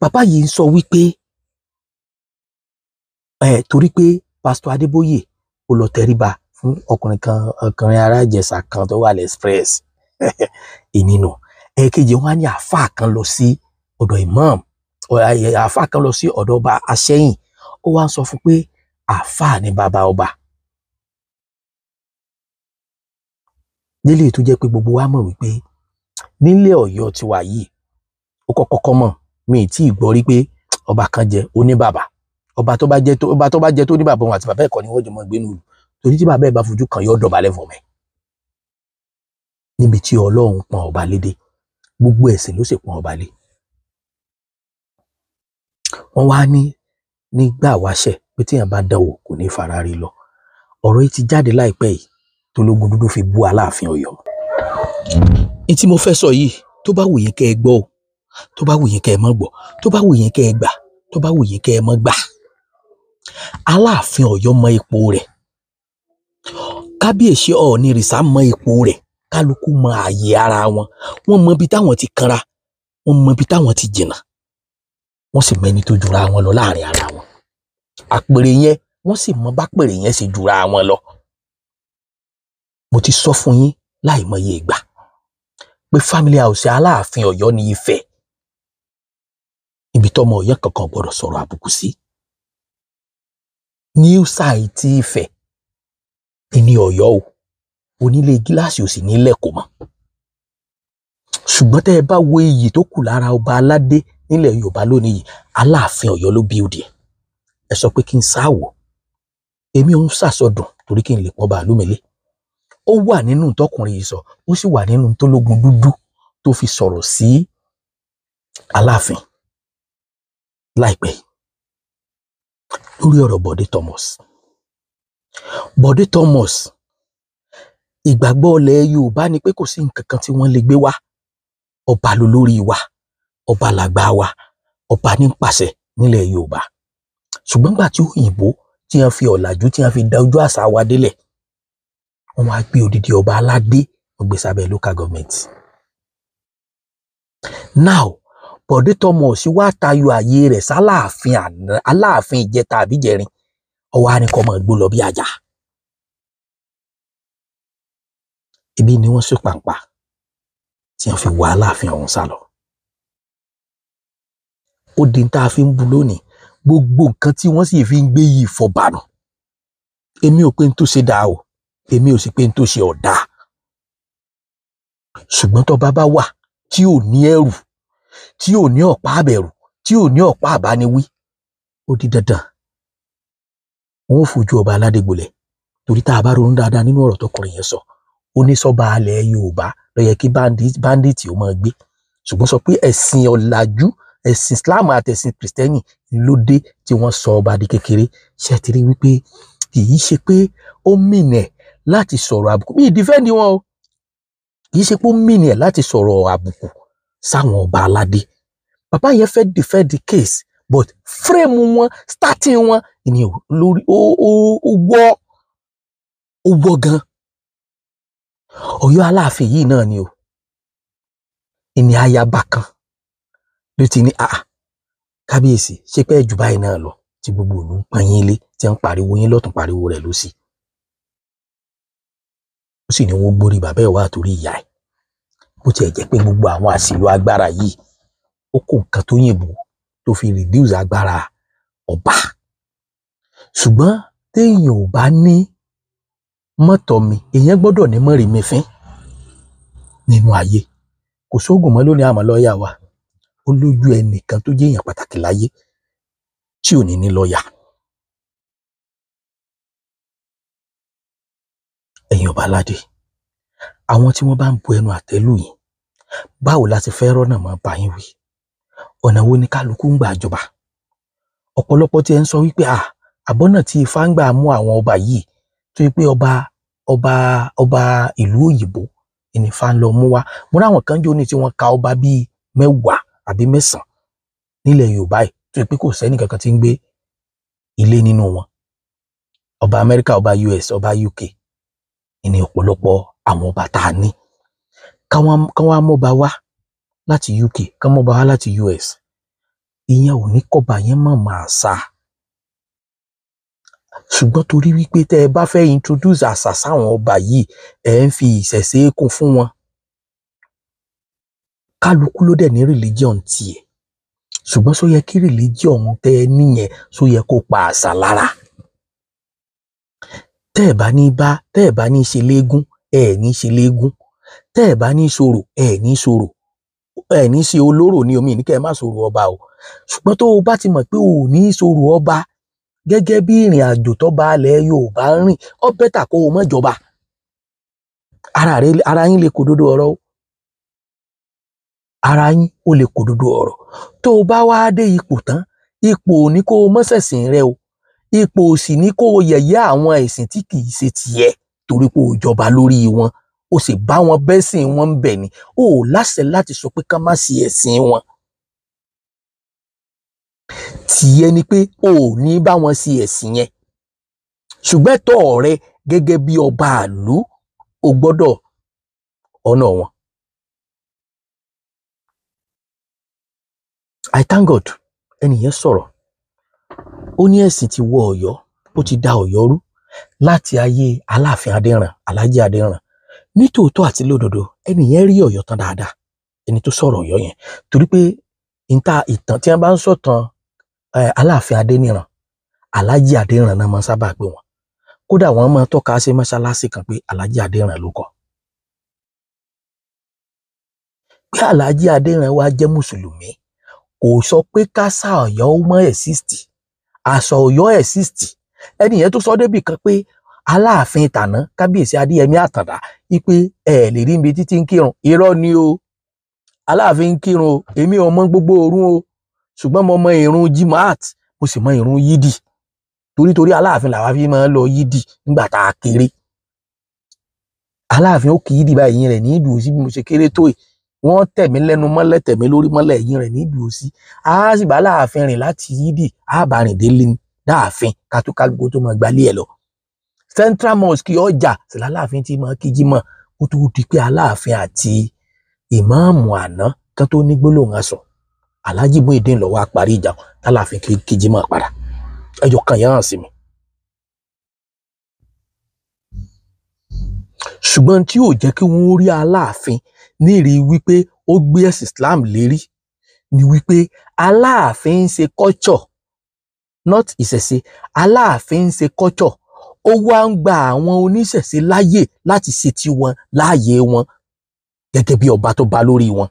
Bàbá yìí ń sọ wípé torí pé Pásítọ̀ Adébóyè ó lọ tẹríba fún ọkùnrin kan, ọkùnrin ará Ìjẹ̀ṣà kan tó wà l'Express ìnínú. Ẹ̀ẹ̀kejì wọn á ní àáfàá kan lọ sí ọ̀dọ̀ imam, àáfàá kan lọ sí ọ̀dọ̀ ọba Aṣẹ́yìn, ó wá ń sọ fún pé àáfàá ni bàbá ọba. Nílé tó jẹ́ pé gbogbo wa mọ̀ wípé nílé Ọ̀yọ́ tiwa yìí ó kọ́kọ́ mọ̀, mi ì tí ì gbọ́ rí pé ọba kan jẹ ó ní bàbá. Ọba tó bá jẹ tó, ọba tó bá jẹ tó ní bàbá òun àti bàbá ẹ̀kọ́ ni wọ́n jọ mọ́ gbénu ìlú, torí tí bàbá ẹ̀ bá fojú kan yóò dọ̀bálẹ̀ fún mi. Níbi tí Ọlọ́run pọ́n ọba lédè, gbogbo ẹ̀sìn ló sì pọ́n ọba lé. Wọ́n wá ní nígbà wáṣẹ̀ pé tíyàn bá dánwò kò ní fara rí lọ. Ọ̀rọ̀ yìí ti jáde láìpẹ́ yìí tológun dúdú fi bú Aláàfin Ọ̀yọ́. Ní tí mo fẹ́ sọ yìí, tó bá wù yín kẹ́ ẹ gbọ́ o, tó bá wù yín kẹ́ ẹ má gbọ́, tó bá wù yín kẹ́ ẹ gbà, tó bá wù yín kẹ́ ẹ má gbà. Aláàfin Ọ̀yọ́ mọ ipò rẹ̀, Kábíyèsí Ọọ̀nirìṣà mọ ipò rẹ̀, kálukú mọ ààyè ara wọn, wọ́n mọ ibi táwọn ti kanra, wọ́n mọ ibi táwọn ti jìnnà, wọ́n sì mẹ́ni tó jura wọn lọ láàrin ara wọn. Àpèrè yẹn wọ́n sì mọ bápèrè yẹn sì jura wọn lọ. Mo ti sọ fún yín láìmọye ìgbà pé family house Aláàfin Ọ̀yọ́ ní Ifẹ̀, ibi tọ́mọ Ọ̀yọ́ kankan gbọ́dọ̀ sọ̀rọ̀ àbùkù sí. New site Ifẹ̀ ní Ọ̀yọ́ o, onílé gíláàsì ò sì nílẹ̀ kò mọ́. Ṣùgbọ́n tẹ́ ẹ bá wo iyì tó kù lára ọba aládé nílẹ̀ Yorùbá lónìí yìí, Aláàfin Ọ̀yọ́ ló build ẹ̀. Ẹ sọ pé kí n sáwò, èmi ò ń sàsọdùn torí kí n lè pọ́n bàálù mi lé. Ó wà nínú tọkùnrin yìí sọ, ó sì wà nínú tólógun dúdú tó fi sọ̀rọ̀ sí Aláàfin láìpẹ́ lórí ọ̀rọ̀ Bọ̀dé Thomas. Bọ̀dé Thomas, ìgbàgbọ́ ilẹ̀ Yorùbá ni pé kò sí nǹkan kan tí wọ́n lè gbé wá. Ọba lolórí wa, ọba làgbà wa, ọba ní pàṣẹ nílẹ̀ Yorùbá. Ṣùgbọ́n gbà tí òyìnbó tí wọ́n fi ọ̀làjú tí wọ́n fi da ojú àṣà wa délẹ̀, wọ́n wá gbé odidi ọba aládé, wọ́n gbé sábẹ́ local government. Now Bọ̀dé Thomas wá tayọ ààyè rẹ̀ sáláàfin Aláàfin ìjẹta àbíjẹrin, ọwọ́ á ní kó máa gbó lọ bí ajá. Ibi ni wọ́n sún pàǹpà tí wọ́n fi wá Aláàfin ọ̀hún sá lọ. Ó di tá a fi ń bu lónìí, gbogbo nǹkan tí wọ́n sì fi ń gbé yìí fọbànù. Èmi ò pé n tó ṣe dáa o, èmi ò sì pé n tó ṣe ọ̀dà. Ṣùgbọ́n tọ́ba bá wà tí ò ní ẹ̀rù, tí ò ní ọ̀pá àbẹ̀rù, tí ò ní ọ̀pá àbániwí, ó di dandan wọn ò fojú ọba aládé gbolẹ̀. Torí tá a bá ronú dáadáa nínú ọ̀rọ̀ tọkùnrin yẹn sọ, ó ní sọ́ba alẹ̀ Yorùbá ló yẹ kí báńdíìtì ó máa gbé. Ṣùgbọ́n sọ pé ẹ̀sìn ọ̀làjú, ẹ̀sìn Islam àti ẹ̀sìn Kìrìsìtẹ́nì ló dé tí wọ́n sọ ọba di kékeré. Ṣé ẹ ti rí wípé kì í ṣe pé ó mìnà láti sọ̀rọ̀ àbùkù, mi ì dífẹ́ǹdì wọn o, kì í ṣe pé ó mìnà láti sọ̀rọ̀ àbùkù sáwọn ọba aládé. Bàbá yẹn fẹ́ defend the case, but frame wọn, starting wọn ni lórí ó wọ́ gan. Ọ̀yọ́ Aláàfin yìí náà ni o, ìní ayaba kan ló ti ní àà kábíyèsí ṣé pé jù báyìí náà lọ, tí gbogbo ìlú ń pọn yín lé, tí ń pariwo yín lọ́tùn pariwo rẹ̀ lósì. Ó sì ní wọ́n gbórí bàbá ẹ̀ wá àtòrí ìyá ẹ̀. Bó tiẹ̀ jẹ́ pé gbogbo àwọn àṣìlò agbára yìí ó kó nǹkan tó yìnbó tó fi reduce agbára ọba. Ṣùgbọ́n téèyàn ò bá ní mọ́tọ̀ mi, èèyàn gbọ́dọ̀ ní mọ́rì mi fín nínú ayé. Kò sóògùn mọ́ lónìí, àmọ́ lọ́ọ̀yà wa ó lójú ẹnìkan tó jẹ́ èèyàn pàtàkì láyé tí ò ní ní lọ́ọ̀yà. Ẹ̀yin ọba aládé, àwọn tí wọ́n bá ń bu ẹnu àtẹ́ lù yín, báwo la ti fẹ́ rọ́nà mọ́ bá yín wí? Ọ̀nà wo ni kálukú ń gbà jọba? Ọ̀pọ̀lọpọ̀ tí ẹ ń sọ wípé àbọ̀nà tí Ifá ń gbà mú àwọn ọba yìí, tó yẹ pé ọba ọba ọba ìlú òyìnbó ni Ifá ń lọ mú wá. Mo ráwọn kan jó ní tí wọ́n ka ọba bíi 10 àbí 9 nílẹ̀ Yorùbá yìí, tó yẹ pé kò sẹ́ni kankan tí ń gbé ilé nínú wọn. Ọba Amẹ́ríkà, ọba US, ọba UK ní ọ̀pọ̀lọpọ̀ àwọn ọba tá a ní. Kán wá mọ́ba wá láti UK, kán mọ́ba wá láti US, ìyẹn ò ní kọ́ba yẹn mọ̀ máa sá. Ṣùgbọ́n torí wípé tẹ́ ẹ bá fẹ́ introduce àṣà sáwọn ọba yìí, ẹ ń fi ìṣẹ̀ṣe kún fún wọn. Kálukú ló dẹ̀ ní religion tiẹ̀, ṣùgbọ́n ṣó yẹ kí religion tẹ́ ẹ níyẹn, ṣó yẹ kó pa àṣà lára? Tẹ́ ẹ bá ní bá, tẹ́ ẹ bá ní ṣe léégún, ẹ ní ṣe léégún. Tẹ́ ẹ bá ní ṣorò, ẹ ní ṣorò. Ẹ ní ṣe olóró ní omi ní kẹ́ ẹ má ṣorò ọba o. Ṣùgbọ́n tó o bá ti mọ̀ pé o ò ní ṣorò ọba gẹ́gẹ́ bí ìrìn àjò tó bá alẹ̀ Yorùbá ń rìn, ó bẹ́tà kó o mọ̀ jọba. Ara yín lè kó dodo ọ̀rọ̀ o. Ara yín ó lè kó dodo ọ̀rọ̀. Tó o bá wá dé ipò tán, ipò ò ní kó o mọ́ ṣẹ̀sìn rẹ o. Ipò ò sì ní kó o yẹ̀yẹ́ àwọn ẹ̀sìn tí kì í ṣe tiẹ̀ torí pé o jọba lórí wọn. O sì bá wọn bẹ́sìn wọn ń bẹ̀ ni. O ò láṣẹ láti sọ pé ká má ṣe ẹ̀sìn wọn. Tìyẹ ni pé o ò ní bá wọn ṣe ẹ̀sìn yẹn. Ṣùgbọ́n ẹ̀tọ́ rẹ gẹ́gẹ́ bí ọba ìlú, o gbọ́dọ̀ ọ̀nà wọn. I thank God, ẹnìyẹn sọ̀rọ̀. Ó ní ẹ̀sìn ti wọ Ọ̀yọ́, ó ti da Ọ̀yọ́ rú láti ayé Aláàfin Adéran, Alhaji Adéran. Nítòótọ́ àti lódodo, ẹnìyẹn rí Ọ̀yọ́ tán dáadáa, ẹni tó sọ̀rọ̀ Ọ̀yọ́ yẹn. Torí pé ìtàn tí wọ́n bá ń sọ̀tàn Aláàfin Adéníran, Alhaji Adéran náà máa ń sábà pè wọ́n. Kódà wọ́n máa tọ́ka sí mọ́ṣáláṣí kan pé Alhaji Adéran ló kọ́. Pé Alhaji Adéran wá jẹ́ mùsùlùmí, kò sọ pé kásá Ọ̀yọ́ ó mọ́ exist. Àṣà Ọ̀yọ́ exist. Ẹni yẹn tó sọ débì kan pé Aláàfin tàná, Kábíyèsí Adéyẹmí Àtàndá, wípé ẹ lè rí ibi títí ń kírun. Irọ́ ni o. Aláàfin ń kírun o. Èmi ò mọ gbogbo òrun o. Ṣùgbọ́n mo mọ ìrun Jimat, mo sì mọ ìrun Yídì. Torí Aláàfin làwa fi máa ń lọ Yídì nígbà tá a kéré. Aláàfin ó kì í Yídì báyìí, ẹ̀yìn rẹ̀ ní ìdùn sí bí mo ṣe kéré tó yìí. Wọ́n tẹ̀ mí lẹ́nu mọ́lẹ̀, tẹ̀ mí lórí mọ́lẹ̀, ẹ̀yìn rẹ̀ ní ìdùn sí. A sì bá Aláàfin rìn láti Yídì, a bá rìn délé dáàfin ká tó kálukú tó máa gbalé ẹ̀ lọ. Central Mosque ọjà sì láláàfin tí máa kí jímọ̀, ó tó di pé Aláàfin àti ìmáàmù àná kan tó ní gbólóhùn aṣọ. Alhaji Muyideen ló wá parí ìjà tálàfin kí jímọ̀ padà. Ẹjọ́ kan yẹn hàn sí mi. Ṣùgbọ́n tí ò jẹ́ kí wọ́n rí Aláàfin ní ìrí wípé ó gbé ẹ̀sìn Islam lérí ni wípé Aláàfin ń ṣe culture, not ìṣẹ̀ṣe. Aláàfin ń ṣe culture, ó wá ń gba àwọn oníṣẹ̀ṣe láàyè láti ṣe tiwọn láàyè wọn gẹ́gẹ́ bí ọba tó bá lórí wọn.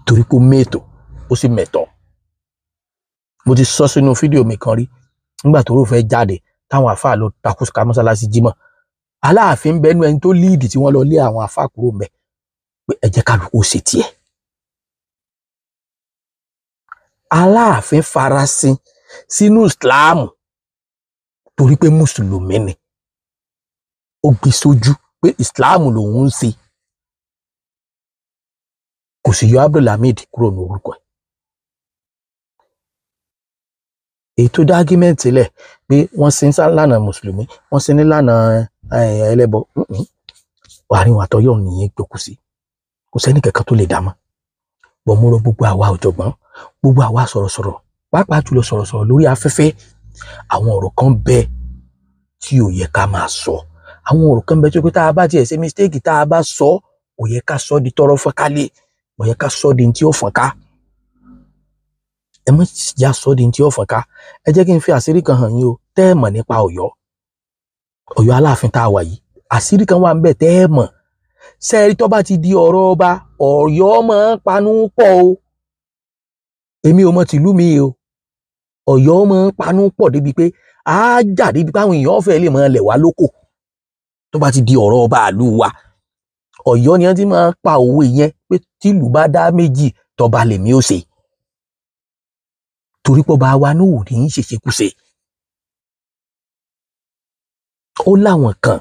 Torí pé ó mẹ́tò, ó sì mẹ̀tọ́. Mo ti sọ sínú fídíò mi kan rí nígbà tó rò fẹ́ jáde táwọn àfáà lọ takú ká mọ́sálásí jímọ̀. Aláàfin bẹnu ẹni tó líìdì tí wọ́n lọ lé àwọn àfáà kúrò ńbẹ̀ pé ẹ jẹ́ kálukú ṣe tiẹ̀. Aláàfin farasin sínú Ìsìláàmù torí pé mùsùlùmí ni. Ó gbé sójú pé Ìsìláàmù lòun ń ṣe. Kò sì yọ Abdulhamid kúrò ní orúkọ ẹ̀. Èyí tó dá ágímẹ́ǹtì lẹ̀ pé wọ́n sin lánà mùsùlùmí, wọ́n sin nílànà ẹlẹ́bọ. Àárín wọn àtọyọ̀ nìyẹn gbòkú sí. Kò sẹ́ni kankan tó lè dá mọ́. Bọ̀ mo rọ gbogbo àwa ọ̀jọ̀gbọ́n, gbogbo àwa sọ̀rọ̀sọ̀rọ̀, pàápàá jùlọ sọ̀rọ̀sọ̀rọ̀ lórí afẹ́fẹ́. Àwọn ọ̀rọ̀ kan bẹ tí ò yẹ ká máa sọ. Àwọn ọ̀rọ̀ kan bẹ tó pé tá a bá tiẹ̀ ṣe mistake tá a bá sọ, kò yẹ ká sọ di tọrọ fọ́nkálẹ̀, kò yẹ ká sọ di tí ó fọ́nká. Ẹ má já sọ di tí ó fọ́n ká. Ẹ jẹ́ kí n fi àṣírí kan hàn yín o, tẹ́ ẹ mọ̀ nípa Ọ̀yọ́. Ọ̀yọ́ Aláàfin tá a wà yìí, àṣírí kan wà ń bẹ tẹ́ ẹ mọ̀. Sẹ́ẹ̀rí tó bá ti di ọ̀rọ̀ ọba, Ọ̀yọ́ máa ń panú pọ̀ o. Èmi ò mọ tìlú mi o. Ọ̀yọ́ máa ń panú pọ̀ débi pé á jà débi pé àwọn èèyàn fẹ́ lè máa lẹ̀ wá lóko. Tó bá ti di ọ̀rọ̀ ọba ìlú wa, Ọ̀yọ́ ni wọ́n ti máa ń pa òwe yẹn pé tìlú bá dá méjì, tọba lèmi ó ṣe. Torí pé ọba wa náà ò ní í ṣèṣekúṣe. Ó láwọn kan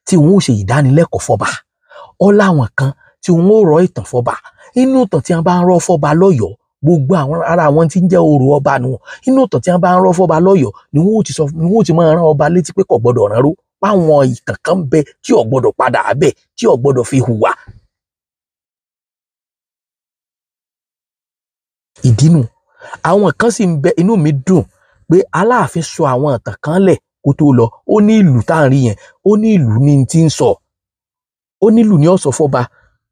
tí wọn ó ṣe ìdánilẹ́kọ̀ọ́ fọba. Ó láwọn kan tí wọn ó rọ ìtàn fọba. Inú ìtàn tí wọn bá ń rọ fọba lọ́yọ̀ọ́, gbogbo àwọn ará wọn tí ń jẹ́ orò ọba nù. Inú ìtàn tí wọn bá ń rọ fọba lọ́yọ̀ọ́ ni wọn ó ti sọ, ni wọn ó ti máa rán ọba létí pé kò gbọdọ̀ rán ró. Páwọn ìtàn kan bẹ tí ò gbọdọ̀ padà bẹ̀, tí ò gbọdọ̀ fi hùwà. Ìdínú àwọn kan sì ń bẹ. Inú mi dùn pé Aláàfin sọ àwọn ìtàn kan lẹ̀ kó tó lọ. Ó ní ìlú tá à ń rí yẹn, ó ní ìlú ní ti ń sọ, ó ní ìlú ní ó sọ fọ́ba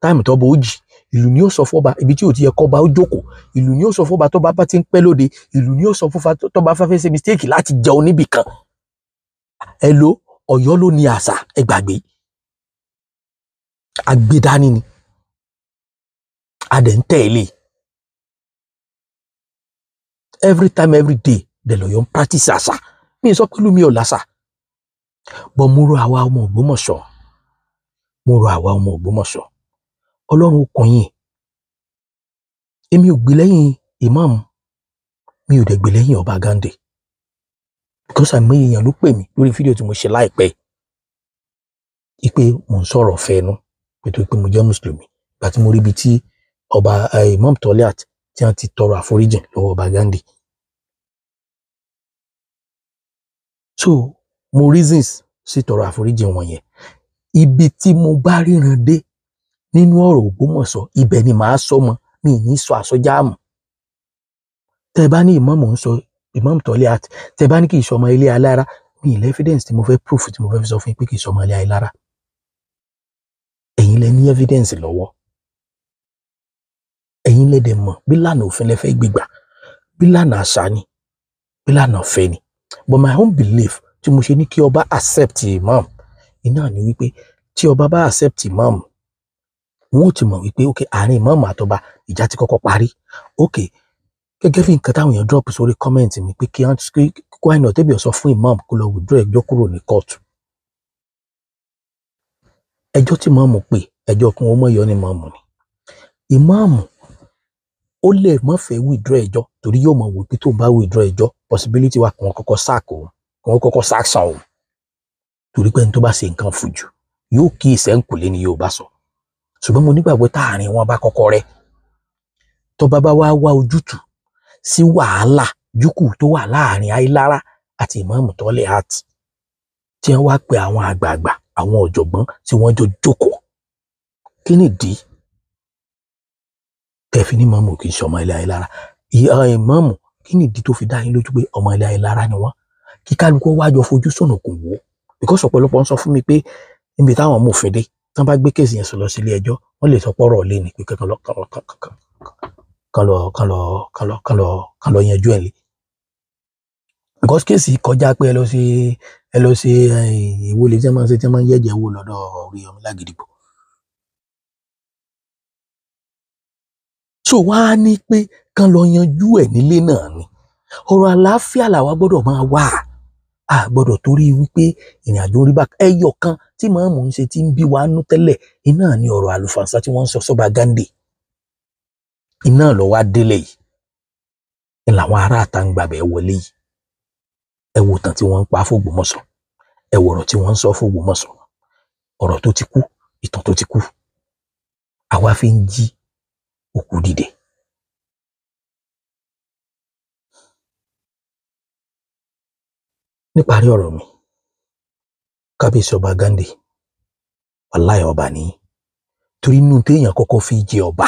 táìmù tọ́ba ó jì, ìlú ní ó sọ fọ́ba ibi tí ò ti yẹ kọ́ba ó jókòó, ìlú ní ó sọ fọ́ba tọ́ba bá ti ń pẹ́ lóde, ìlú ní ó sọ fọ́ba tọ́ba fẹ́ ṣe mistake láti jẹun níbì kan. Ẹ lo Ọ̀yọ́ ló ní àṣà, ẹ gbàgbé agbedani ni a dẹ̀ ń tẹ̀lé every time, every day dẹ̀ lọ́yọ́ ń practice àṣà. Mi sọ pẹ̀lú mi ò láṣà, bọ́ mo rọ àwa ọmọ Ògbómọ̀ṣọ́, mo rọ àwa ọmọ Ògbómọ̀ṣọ́, Ọlọ́run ó kún yín. Èmi ò gbé lẹ́yìn imam, mi ò dẹ̀ gbé lẹ́yìn ọba Gandhi, because àìmọye èèyàn ló pè mí lórí fídíò tí mo ṣe láìpẹ́ ipe mò ń sọ̀rọ̀ fẹ́nu nítorí pé mo jẹ́ mùsùlùmí. Ìgbà tí mo rí ibi tí ọba Imam Toliat tí wọ́n ti tọrọ àforíjìn lọ́wọ́ ọba Gandhi, so mo reasons sí tọrọ àforíjìn wọn yẹn. Ibi tí mo bá ríran dé nínú ọ̀rọ̀ Ògbómọ̀ṣọ́, ibẹ̀ ni màá sọ mọ́, mi ní sọ àsọjáàmù. Tẹ́ bá ní ìmáàmù ń sọ Imam Toliat, tẹ́ bá ní kì í sọmọ ilé alára, mi ì lè evidence tí mo fẹ́ proof tí mo fẹ́ fi sọ fún yín pé kì í sọmọ ilé alára. Ẹ̀yin lẹ ní evidence lọ́wọ́, ẹ̀yin lẹ dẹ̀ mọ̀ bí lànà òfin lẹ fẹ́ gbégbà, bí lànà àṣà ni, bí lànà ọ̀fẹ́ ni. But my own belief tí mo ṣe ní kí ọba accept imam iná ni wípé tí ọba bá accept imam, wọn ò ti mọ̀ wípé ok, àárín imam àtọba ìjà ti kọ́kọ́ parí. Ok, gẹ́gẹ́ bí nǹkan táwọn èèyàn drop sórí comment mi pé kí why not tẹ́bi ọ̀sọ́ fún imam kó lọ withdraw ẹjọ́ kúrò ní court. Ẹjọ́ tí imam pè, ẹjọ́ kún ó mọ̀ yọ ní imam ni. Imam ó lè má fẹ́ withdraw ẹjọ́ torí yóò mọ̀ wò pé tó bá withdraw ẹjọ́, possibility wà kí wọ́n kọ́kọ́ sack òun, kí wọ́n kọ́kọ́ sanction òun, torí pé ẹni tó bá ṣe nǹkan fùjù yóò kí ìsẹ́ńkùlé ni yóò bá sọ. Ṣùgbọ́n mo nígbàgbọ́ táàrin wọn bá kọ́kọ́ rẹ́, tọ́ba bá wá wá ojútùú sí wàhálà jùkù tó wà láàrin Ayílára àti Imam Toliat, tí wọ́n wá pe àwọn àgbààgbà, àwọn ọ̀jọ̀gbọ́n tí wọ́n jọ jókòó, kí nìdí tẹ́fi ní ìmáàmù kì í ṣe ọmọ ilé Ayílára? Ìmáàmù kí nìdí tó fi dá yín lójú pé ọmọ ilé Ayílára ni wọ́n? Kí kálukú wá jọ fojú sọ̀nùkùn wò. Because ọ̀pọ̀lọpọ̀ ń sọ fún mi pé níbi táwọn mú òfin dé, tí wọ́n bá gbé kéèsì yẹn sọ lọ sí ilé ẹjọ́, wọ́n lè sọ pọ́rọ̀ lé ní pé kán lọ yanjú ẹ̀ lé. Because kéèsì kọjá pé ẹ lọ ṣe ìwọlé tí wọ́n máa ń ṣe, tí wọ́n máa ń yẹ̀jẹ̀ wò lọ́dọ̀ Oríyọmí Lágídígbò. So wọ́n á ní pé kán lọ yanjú ẹ̀ nílé náà ni. Ọ̀rọ̀ àlàáfíà làwa gbọ́dọ̀ máa wà. A gbọ́dọ̀ torí wípé ìrìn àjò orí bá ẹyọ kan tí màámù ń ṣe tí ń bí wa nú tẹ́lẹ̀, iná ni ọ̀rọ̀ àlùfànṣá tí wọ́n ń sọ sọ́ba Gandhi. Iná lọ wá délé yìí ni làwọn ará àta ń gbàbẹ̀ wọlé yìí. Ẹ wo tàn tí wọ́n ń pa f'Ògbómọ̀ṣọ́, ẹ wo ọ̀rọ̀ tí wọ́n ń sọ f'Ògbómọ̀ṣọ́, ọ̀rọ̀ tó ti kú, ìtàn tó ti kú, àwa fi ń jí òkú dìde. Níparí ọ̀rọ̀ mi, kábíyèsí ọba Gandhi, wàláì ọba ní, torí inú téèyàn kọ́kọ́ fi jẹ ọba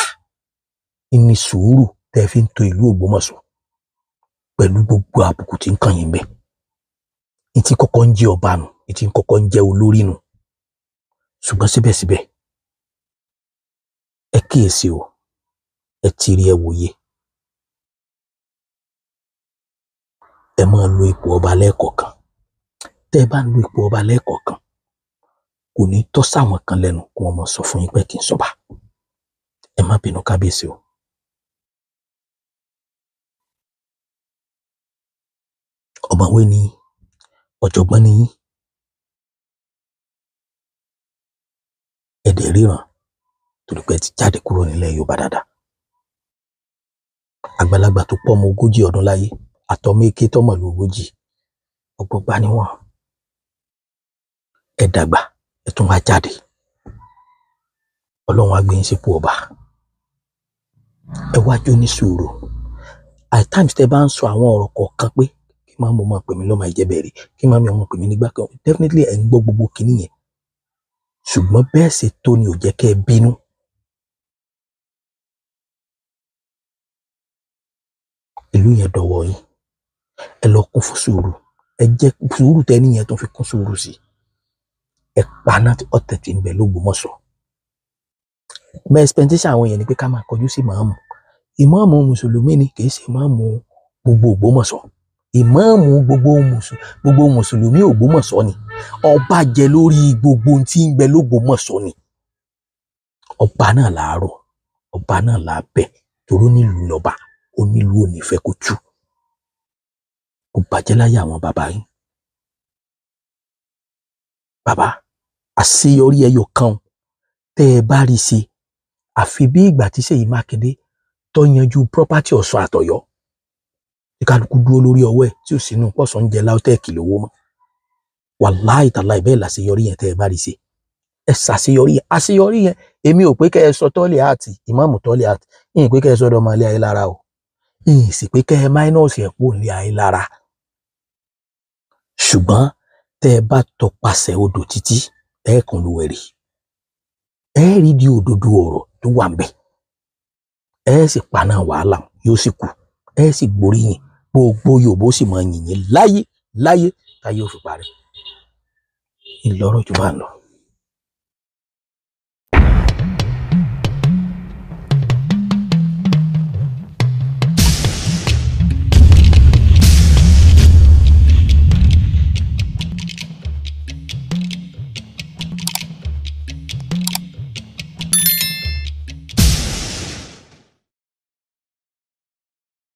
ní sùúrù tẹ́ fi ń to ìlú Ògbómọ̀ṣọ́ pẹ̀lú gbogbo àbùkù tí ń kàn yín bẹ́ẹ̀. Ìtí kọ́kọ́ ń jẹ ọba nù, ìtí kọ́kọ́ ń jẹ olórí nù. Ṣùgbọ́n síbẹ̀síbẹ̀ ẹ kíyèsí o, ẹ tìrí ẹ wòye. Ẹ máa lo ipò ọba lẹ́ẹ̀kọ̀ọ̀kan. Tẹ́ ẹ bá ń lo ipò ọba lẹ́ẹ̀kọ̀ọ̀kan, kò ní tọ́ sáwọn kan lẹ́nu kí wọ́n máa sọ fún yín pé kí n sọba. Ẹ má bínú kábíyèsí o. Ọ̀mọ̀wé ni yín, ọ̀jọ̀gbọ́n ni yín, ẹ dẹ̀ ríran torí pé ẹ ti jáde kúrò nílẹ̀ Yorùbá dáadáa. Àgbàlagbà tó pọ̀ ọmọ 40 ọdún láyé, àtọmọ èké tọmọlú 40, ọgbọgba ni wọ́n. Ẹ dàgbà, ẹ tún wá jáde. Ọlọ́run á gbé yín sípò ọba. Ẹ wá jó ní sùúrù. At times tẹ bá ń sọ àwọn ọ̀rọ̀ kọ̀ọ̀kan pé kí máa mọ̀ máa pè mí lọ́mọ ìjẹ́bẹ̀rẹ̀, kí máa mi ọmọ pè mí nígbà kan, definitely ẹ̀ ń gbọ́ gbogbo kinní yẹn. Ṣùgbọ́n bẹ́ẹ̀ ṣe tó ni ò jẹ́ kẹ́ ẹ bínú. Ìlú yẹn dọ̀wọ́ yín. Ẹ lọ kún fún sùúrù. Ẹ jẹ́ sùúrù tẹ́ níyẹn tó fi kún sùúrù sí. Ẹ paná ọ̀tẹ̀ tí ń bẹ l'Ógbómọ̀ṣọ́. Mẹ expectation àwọn èèyàn ni pé ká máa kọjú sí ìmáàmù. Ìmáàmù mùsùlùmí ni, kì í ṣe ìmáàmù gbogbo Ògbómọ̀ṣọ́. Ìmáàmù gbogbo mùsùlùmí Ògbómọ̀ṣọ́ ni. Ọba jẹ lórí gbogbo ohun tí ń bẹ l'Ógbómọ̀ṣọ́ ni. Ọba náà làárọ̀, ọba náà là bẹ̀, torí nílùú lọ́ba, onílùú ò ní fẹ́ kó tú. Kò bàjẹ́ láyé àwọn bàbá yín. Bàbá, àṣeyọrí ẹyọ kan tẹ́ ẹ bá rí ṣe, àfi bí ìgbà tí Ṣèyí Mákindé tó yanjú property Ọ̀ṣun àtọ̀yọ́, tí kálukú dúró lórí ọwọ́ ẹ̀ tí ò sínú pọ̀sán ń jẹ LAUTECH lówó mọ́. Wàláì tàláì bẹ́ẹ̀ làṣeyọrí yẹn tẹ́ ẹ bá rí ṣe. Ẹ ṣàṣeyọrí yẹn. Àṣeyọrí yẹn, èmi ò pé kẹ́ ẹ sọ tọ́lẹ̀ àti ìmáàmù tọ́lẹ̀ àti ìyìn pé kẹ́ ẹ sọ́dọ̀ ọmọ ilé ayé lára o. Ìyìn sì pé kẹ́ ẹ máínọ́ọ̀sì ẹ̀ kúrò nílé ayé lára. Ṣùgbọ́n tẹ́ ẹ bá tọpasẹ̀ odò títí, ẹ kàn lù wẹ̀rì. Ẹ rí di òdodo ọ̀rọ̀ tó wà ńbẹ̀. Ẹ sì paná wàhálà, yóò sì kú. Ẹ sì gbóríyìn, gbogbo Yorùbá ó sì máa yìn yín láyé láyé táyé ò fi parẹ́. Ìlọrọ̀ jù bá ń lọ.